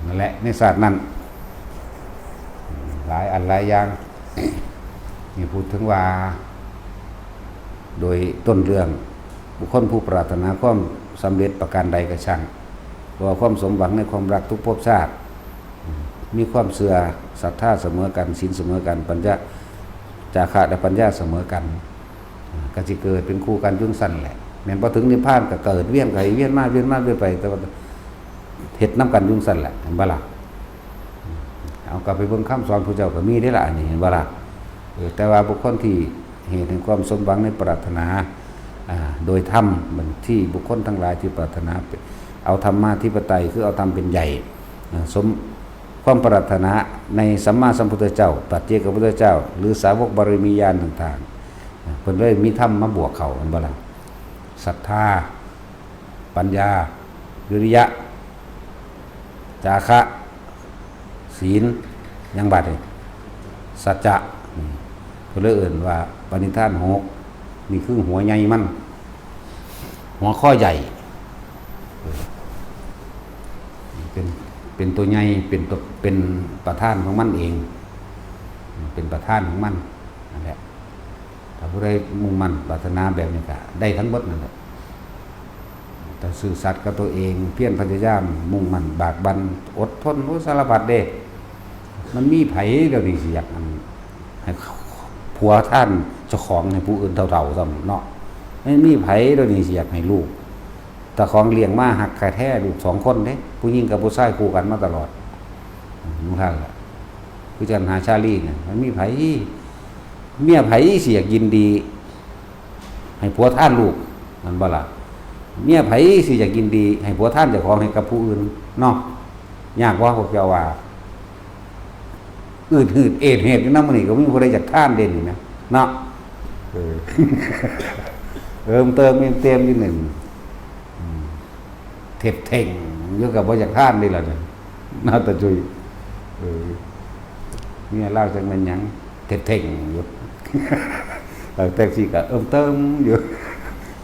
นั่นแหละ ในชาตินั้น หลายอันหลายอย่าง นี่พูดถึงว่า โดยต้นเรื่อง บุคคลผู้ปรารถนาความสำเร็จประการใดก็ช่าง เพราะว่าความสมหวังในความรักทุกภพชาติ มีความเชื่อศรัทธาเสมอกัน ศีลเสมอกัน ปัญญา จาคะและปัญญาเสมอกัน ก็สิเกิดเป็นคู่กันอยู่จั่งซั้นแหละ แม่นพอถึงนิพพานก็เกิดเวียนไปเวียนมา เวียนมา เวียนไป แต่ว่าเฮ็ดนำกันอยู่จั่งซั้นแหละ เห็นบ่ล่ะ เอากลับไปเบิ่งคำสอนพระเจ้าก็มีเด้ล่ะ อันนี้ เห็นบ่ล่ะ เออ แต่ว่าบุคคลที่เหตุแห่งความสมหวังในปรารถนา อ่า โดยธรรม เหมือนที่บุคคลทั้งหลายที่ปรารถนา เอาธรรมาธิปไตย คือเอาธรรมเป็นใหญ่ อ่า สม ความปรารถนาในสัมมาสัมพุทธเจ้า ปัจเจกพุทธเจ้า หรือสาวกบารมีญาณต่างๆ เพิ่นเลยมีธรรมมาบวกเข้า เห็นบ่ล่ะ ศรัทธา ปัญญา วิริยะ จาคะ ศีล ยังบาดนี่ สัจจะ นี่ เพิ่นเลยเอิ้นว่าปณิธานหก นี่คือหัวใหญ่มัน หัวข้อใหญ่ เป็น เป็นตัวใหญ่ เป็นตัว เป็นประธานของมันเอง เป็นประธานของมัน นั่นแหละ ถ้าผู้ใดมุ่งมั่นปรารถนาแบบนี้ก็ได้ทั้งหมดนั่นแหละ แต่ซื่อสัตย์กับตัวเอง เพียรพยายาม มุ่งมั่นบากบั่น อดทน โอ้ สารพัดเด้ มันมีไผเดี๋ยวนี้สิอยากอัน ให้ผัวท่านเจ้าของให้ผู้อื่นเฒ่าๆซ้ำเนาะ ไม่มีไผเดี๋ยวนี้สิอยากให้ลูก แต่ของเลี้ยงมาหักแท้ๆ ลูกสองคนเด้ ผู้หญิงกับผู้ชายคู่กันมาตลอด อืม นั่นแหละ คือจันหาชาลีเนี่ย มันมีไผ เมียไผสิอยากยินดี ให้ผัวท่านลูก นั่นบ่ล่ะ เมียไผสิอยากยินดี ให้ผัวท่านเจ้าของให้กับผู้อื่นเนาะ ยากบ่ พวกเจ้าว่า อืดหืดเอดเหตุอยู่นำมื้อนี้ก็มีผู้ใดอยากท่านเด่นอยู่นะ เนาะ เออ เอิมเติมเอ็มเต็มนิดหนึ่ง อืม เท็บเท่งอยู่กับบ่อยากท่านนี่ล่ะเนี่ย หน้าตาจุย เออ เมียลาวจักแม่นหยัง เท็บเท่งอยู่ เออ แท็กซี่ก็เอิมเติมอยู่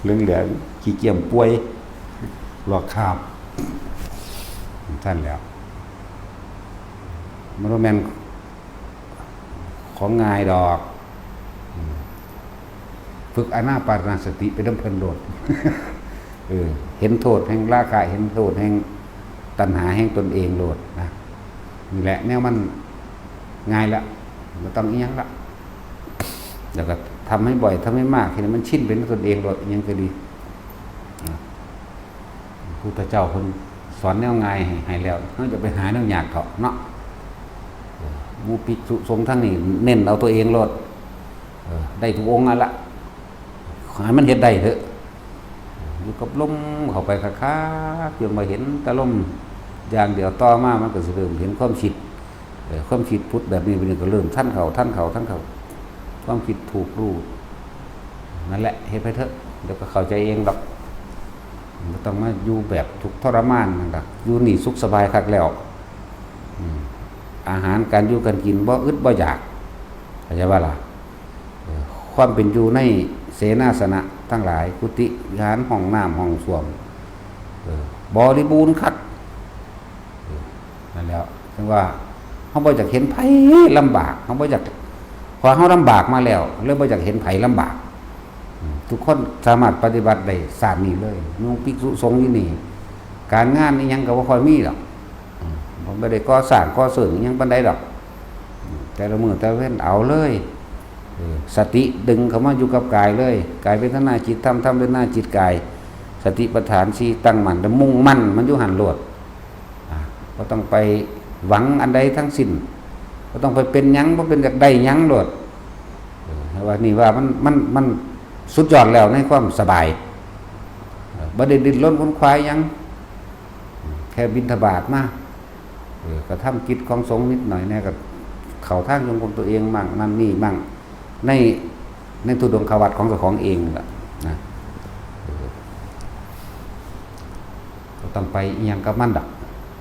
เหลืองๆ ขี้เกียจป่วย ลอกคราบ ท่านแล้ว มันบ่แม่นของง่ายดอก อืม ฝึกอานาปานสติไปนำเพิ่นโลด เออ เห็นโทษแห่งราคะ เห็นโทษแห่งตัณหาแห่งตนเองโลดนะ นี่แหละแนวมันง่ายละ บ่ต้องอิหยังละ แล้วก็ทำให้บ่อย ทำให้มาก ให้มันชินเป็นตนเองโลด อิหยังก็ดี พุทธเจ้าเพิ่นสอนแนวง่ายให้ ให้แล้ว เฮาจะไปหาแนวยากเถาะเนาะ เออ หมู่ภิกษุสงฆ์ทั้งนี้เน้นเอาตัวเองโลด เออ ได้ทุกองค์นั่นละ ขอให้มันเฮ็ดได้เถอะ อยู่กับลมเข้าไปคักๆ จนมาเห็นแต่ลมอย่างเดียว ต่อมามันก็สิเริ่มเห็นความคิด เออ ความคิดผุดแบบนี้ บัดนี้ก็เริ่มทันเข้า ทันเข้า ทันเข้า ความคิดถูกรู้ นั่นแหละ เฮ็ดไปเถอะ เดี๋ยวก็เข้าใจเองดอก บ่ต้องมาอยู่แบบทุกข์ทรมานนั่นดอก อยู่นี่สุขสบายคักแล้ว อืม อาหารการอยู่การกินบ่อึดบ่อยาก เข้าใจบ่ล่ะ เออ ความเป็นอยู่ในเสนาสนะทั้งหลาย กุฏิวิหาร ห้องน้ำห้องส้วม เออ บริบูรณ์คัก เออ นั่นแหล้ว ถึงว่าเฮาบ่อยากเห็นไผลำบาก เฮาบ่อยาก เพราะเฮาลำบากมาแล้ว เลยบ่อยากเห็นไผลำบาก อืม ทุกคนสามารถปฏิบัติได้ชาตินี้เลย หมู่ภิกษุสงฆ์อยู่นี่ การงานอิหยังก็บ่ค่อยมีดอก อืม บ่ได้ก่อสร้างก่อเสริมอิหยังปานใดดอก อืม แต่ละมื้อแต่ละเว็นเอาเลย เออ สติดึงเข้ามาอยู่กับกายเลย กายเวทนาจิตธรรม ธรรมเวทนาจิตกาย สติปัฏฐานสี่ตั้งมั่น แล้วมุ่งมั่นมันอยู่หั่นโลด อ่ะ บ่ต้องไปหวังอันใดทั้งสิ้น บ่ต้องไปเป็นหยัง บ่เป็นอยากได้หยังโลด เออ ว่านี่ว่ามัน มัน มันสุดยอดแล้วในความสบาย เออ บ่ได้ดิ้นรนขวนขวายหยัง แค่บิณฑบาตมา เออ กระทำกิจของสงฆ์นิดหน่อยแน่ ก็เข้าทางจงกรมตัวเองมั่ง นั่นนี่มั่ง ใน ในธุดงควัตรของเจ้าของเองล่ะนะ เออ บ่ต้องไปอิหยังกับมันดอก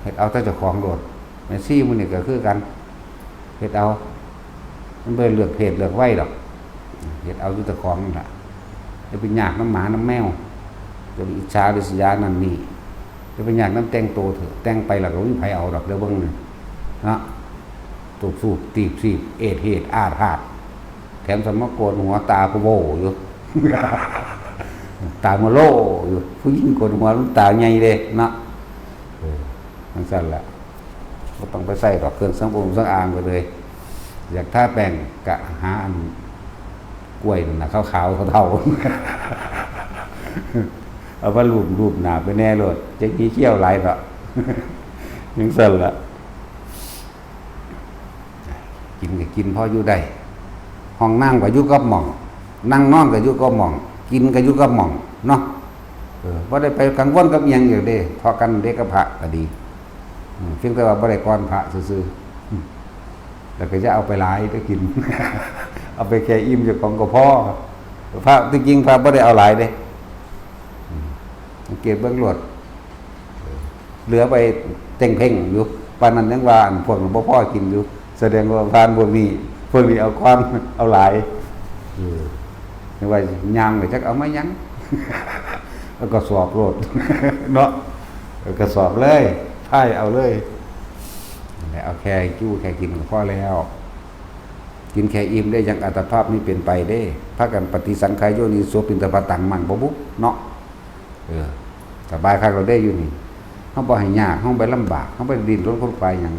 เฮ็ดเอาแต่เจ้าของโลด แม่ชีมื้อนี้ก็คือกัน เฮ็ดเอา มันบ่ได้เลือกเพศเลือกวัยดอก เฮ็ดเอาอยู่เจ้าของนั่นล่ะ อย่าไปยากนำหมานำแมว อย่าไปอิจฉาริษยานั่นนี่ อย่าไปยากนำแต่งโตเถาะ แต่งไปแล้วก็บ่มีไผเอาดอก เดี๋ยวเบิ่งนี่ เนาะ ตูบสูบตีบซีบ เอดเหตุอาดหาด แถมสมาโกนหัวตาพะโวอยู่ ตามาโลอยู่ ผู้หญิงโกนหัวมันตาใหญ่เด้เนาะ เออ จั่งซั้นแหละ บ่ต้องไปใส่ดอกเครื่องสำอางสำอางไปเลย อยากทาแป้งกะหาอันกล้วยนั่นน่ะ ขาวๆ เฒ่าๆ เอามาลูบๆ หน้าไปแน่โลด จะขี้เคี้ยวหลายเนาะ จั่งซั้นล่ะ กินก็กินพออยู่ได้ ห้องนั่งก็อยู่กับหม่อง นั่งนอนก็อยู่กับหม่อง กินก็อยู่กับหม่องเนาะ เออ บ่ได้ไปกังวลกับอิหยังอีกเด้ เท่ากันเด้กับพระก็ดี อืม เพียงแต่ว่าบ่ได้ก่อนพระซื่อๆ อืม แล้วก็จะเอาไปหลายไปกิน เอาไปแค่อิ่มเจ้าของก็พอ พระที่จริงพระบ่ได้เอาหลายเด้ สังเกตเบิ่งโลด เหลือไปเต็งเพ่งอยู่ ปานนั้นยังว่าอันพวกนั้นบ่พอกินอยู่ แสดงว่าผ่านพวกนี้ พวกนี้เอาก่อน เอาหลาย เออ ไม่ว่าย่างไปจักเอามายัง แล้วก็สอบโลด เนาะ แล้วก็สอบเลย พ่ายเอาเลย นั่นแหละ เอาแค่อยู่แค่กินก็พอแล้ว กินแค่อิ่มได้ ยังอัตภาพนี้เป็นไปเด้ พากันปฏิสังขายโยนิโส ปิณฑปาตัง มัง บ่บุ เนาะ เออ สบายคักเราได้อยู่นี่ เฮาบ่ให้ยาก เฮาบ่ลำบาก เฮาบ่ดิ้นรนขวนขวายหยัง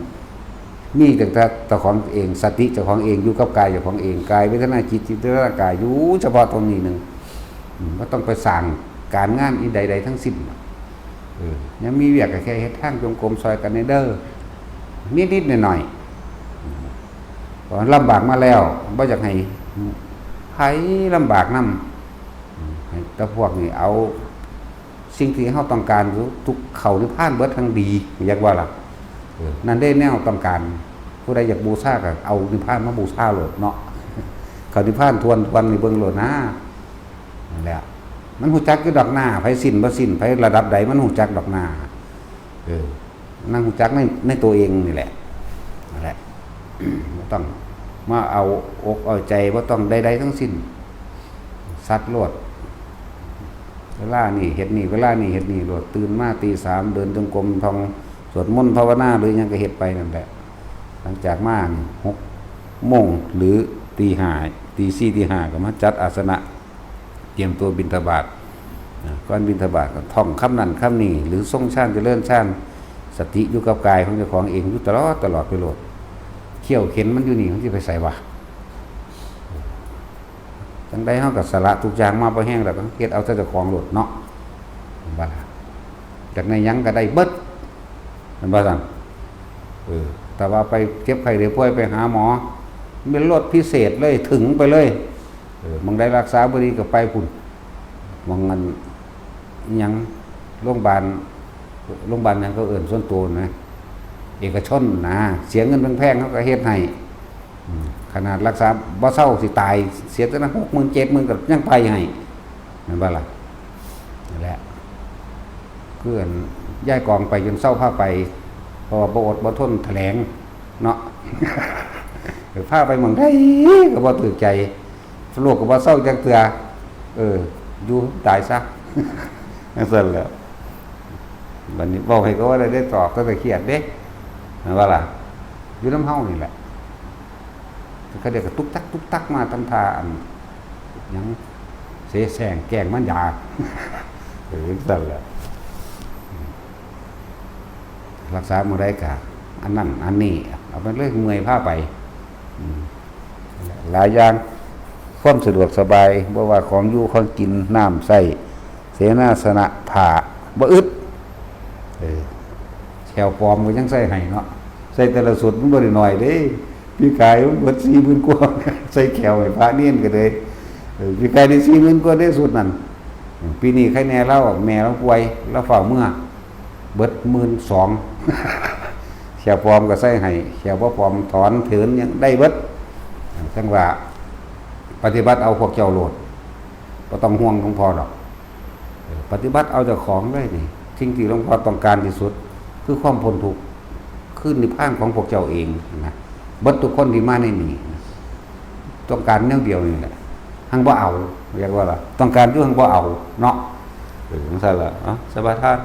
มีตั้งแต่เจ้าของเอง สติเจ้าของเอง อยู่กับกายเจ้าของเอง กายเวทนาจิต จิตเวทนากาย อยู่เฉพาะตรงนี้หนึ่ง อืม บ่ต้องไปสร้างการงานอีใดๆทั้งสิ้น เออ ยังมีเวียกก็แค่เฮ็ดทางจงกรมซอยกันแหน่เด้อ นิดๆหน่อยๆ อืม เพราะลำบากมาแล้ว บ่อยากให้ไผลำบากนำ อืม ให้แต่พวกนี้เอาสิ่งที่เฮาต้องการอยู่ ทุกเข้านิพพานเบิดทั้งดี อยากว่าล่ะ เออ นั่นได้แนวต้องการ ผู้ใดอยากบูชาก็เอานิพพานมาบูชาโลดเนาะ เข้านิพพานทวนๆนี่เบิ่งโลดนะ นั่นแหละ มันฮู้จักอยู่ดอกหน้า ไผสิ้นบ่สิ้น ไผระดับใด มันฮู้จักดอกหน้า เออ นั่งฮู้จักใน ในตัวเองนี่แหละ นั่นแหละ บ่ต้องมาเอาอกเอาใจ บ่ต้องใดๆทั้งสิ้น สัตว์โลด เวลานี่เฮ็ดนี่ เวลานี่เฮ็ดนี่โลด ตื่นมาตีสาม เดินจงกรม ท่องสวดมนต์ภาวนา หรือหยังก็เฮ็ดไปนั่นแหละ หลังจากมานี่ หกโมง หรือตีห้า ตีสี่ ตีห้า ก็มาจัดอาสนะ เตรียมตัวบิณฑบาตนะ ก่อนบิณฑบาตก็ท่องคำนั้นคำนี้ หรือทรงฌานเจริญฌาน สติอยู่กับกายของเจ้าของเองอยู่ตลอด ตลอดไปโลด เขี่ยวเข็นมันอยู่นี่ มันสิไปไสวะ จั่งใดเฮาก็สละทุกอย่างมาพอแฮงแล้ว ก็เฮ็ดเอาแต่เจ้าของโลดเนาะ เห็นบ่ล่ะ อยากได้หยังก็ได้เบิด เห็นบ่ซั่น เออ แต่ว่าไปเจ็บไข้ได้ป่วยไปหาหมอ เป็นรถพิเศษเลย ถึงไปเลย เออ หม่องใดรักษาบ่ดีก็ไปพุ้น หม่องอัน อิหยัง โรงบาล โรงบาลหยังเขาเอิ้นส่วนตัวนะ เอกชนนะ เสียเงินแพงๆ เขาก็เฮ็ดให้ อืม ขนาดรักษาบ่เซาสิตาย เสียแต่ละ หกหมื่น เจ็ดหมื่น ก็ยังไปให้ แม่นบ่ล่ะ นั่นแหละ คืออันยายกองไปจนเซาพาไป เพราะว่าบ่อดบ่ทนแถลงเนาะ พาไปหม่องใดก็บ่ถูกใจ โรคก็บ่เซาจักเทื่อ เออ อยู่ตายซะ จั่งซั่นแหละ บัดนี้เว้าให้เขาว่าได้ ได้ตอบก็จะเครียดเด้ แม่นบ่ล่ะ อยู่นำเฮานี่แหละ เขาเรียกว่าตุ๊กตักตุ๊กตักมาทำท่าอันหยัง เสแสร้งแกล้งมันอยาก เออ จั่งซั่นแหละ รักษามื้อใดก็อันนั้นอันนี้ เอาไปเลย เมื่อยพาไป อืม หลายอย่าง ความสะดวกสบาย บ่ว่าของอยู่ของกิน น้ำใช้ เสนาสนะ ผ้า บ่อึด เออ แขวปลอมก็ยังใส่ให้เนาะ ใส่แต่ละชุดมันบ่ได้น้อยเด้ ปีกายมันเบิดสี่หมื่นกว่า ใส่แขวให้พระเณรก็เลย เออ ปีกายได้สี่หมื่นกว่าเด้ชุดนั้น ปีนี้ใครแน่ลาว แม่ลาวป่วย ลาวฟ้าวเมือ เบิดหมื่นสอง แขวปลอมก็ใส่ให้ แขวบ่ปลอมถอนเถินหยังได้เบิด จั่งว่าปฏิบัติเอาพวกเจ้าโลด บ่ต้องห่วงหลวงพ่อดอก เออ ปฏิบัติเอาเจ้าของเลยนี่ สิ่งที่หลวงพ่อต้องการที่สุด คือความพ้นทุกข์ คือนิพพานของพวกเจ้าเองนะ เบิดทุกคนที่มาในนี้นะ ต้องการแนวเดียวนี่แหละ หังบ่เอา เรียกว่าล่ะ ต้องการอยู่หังบ่เอาเนาะ เออ จั่งซั่นล่ะ เอ้า สมาทาน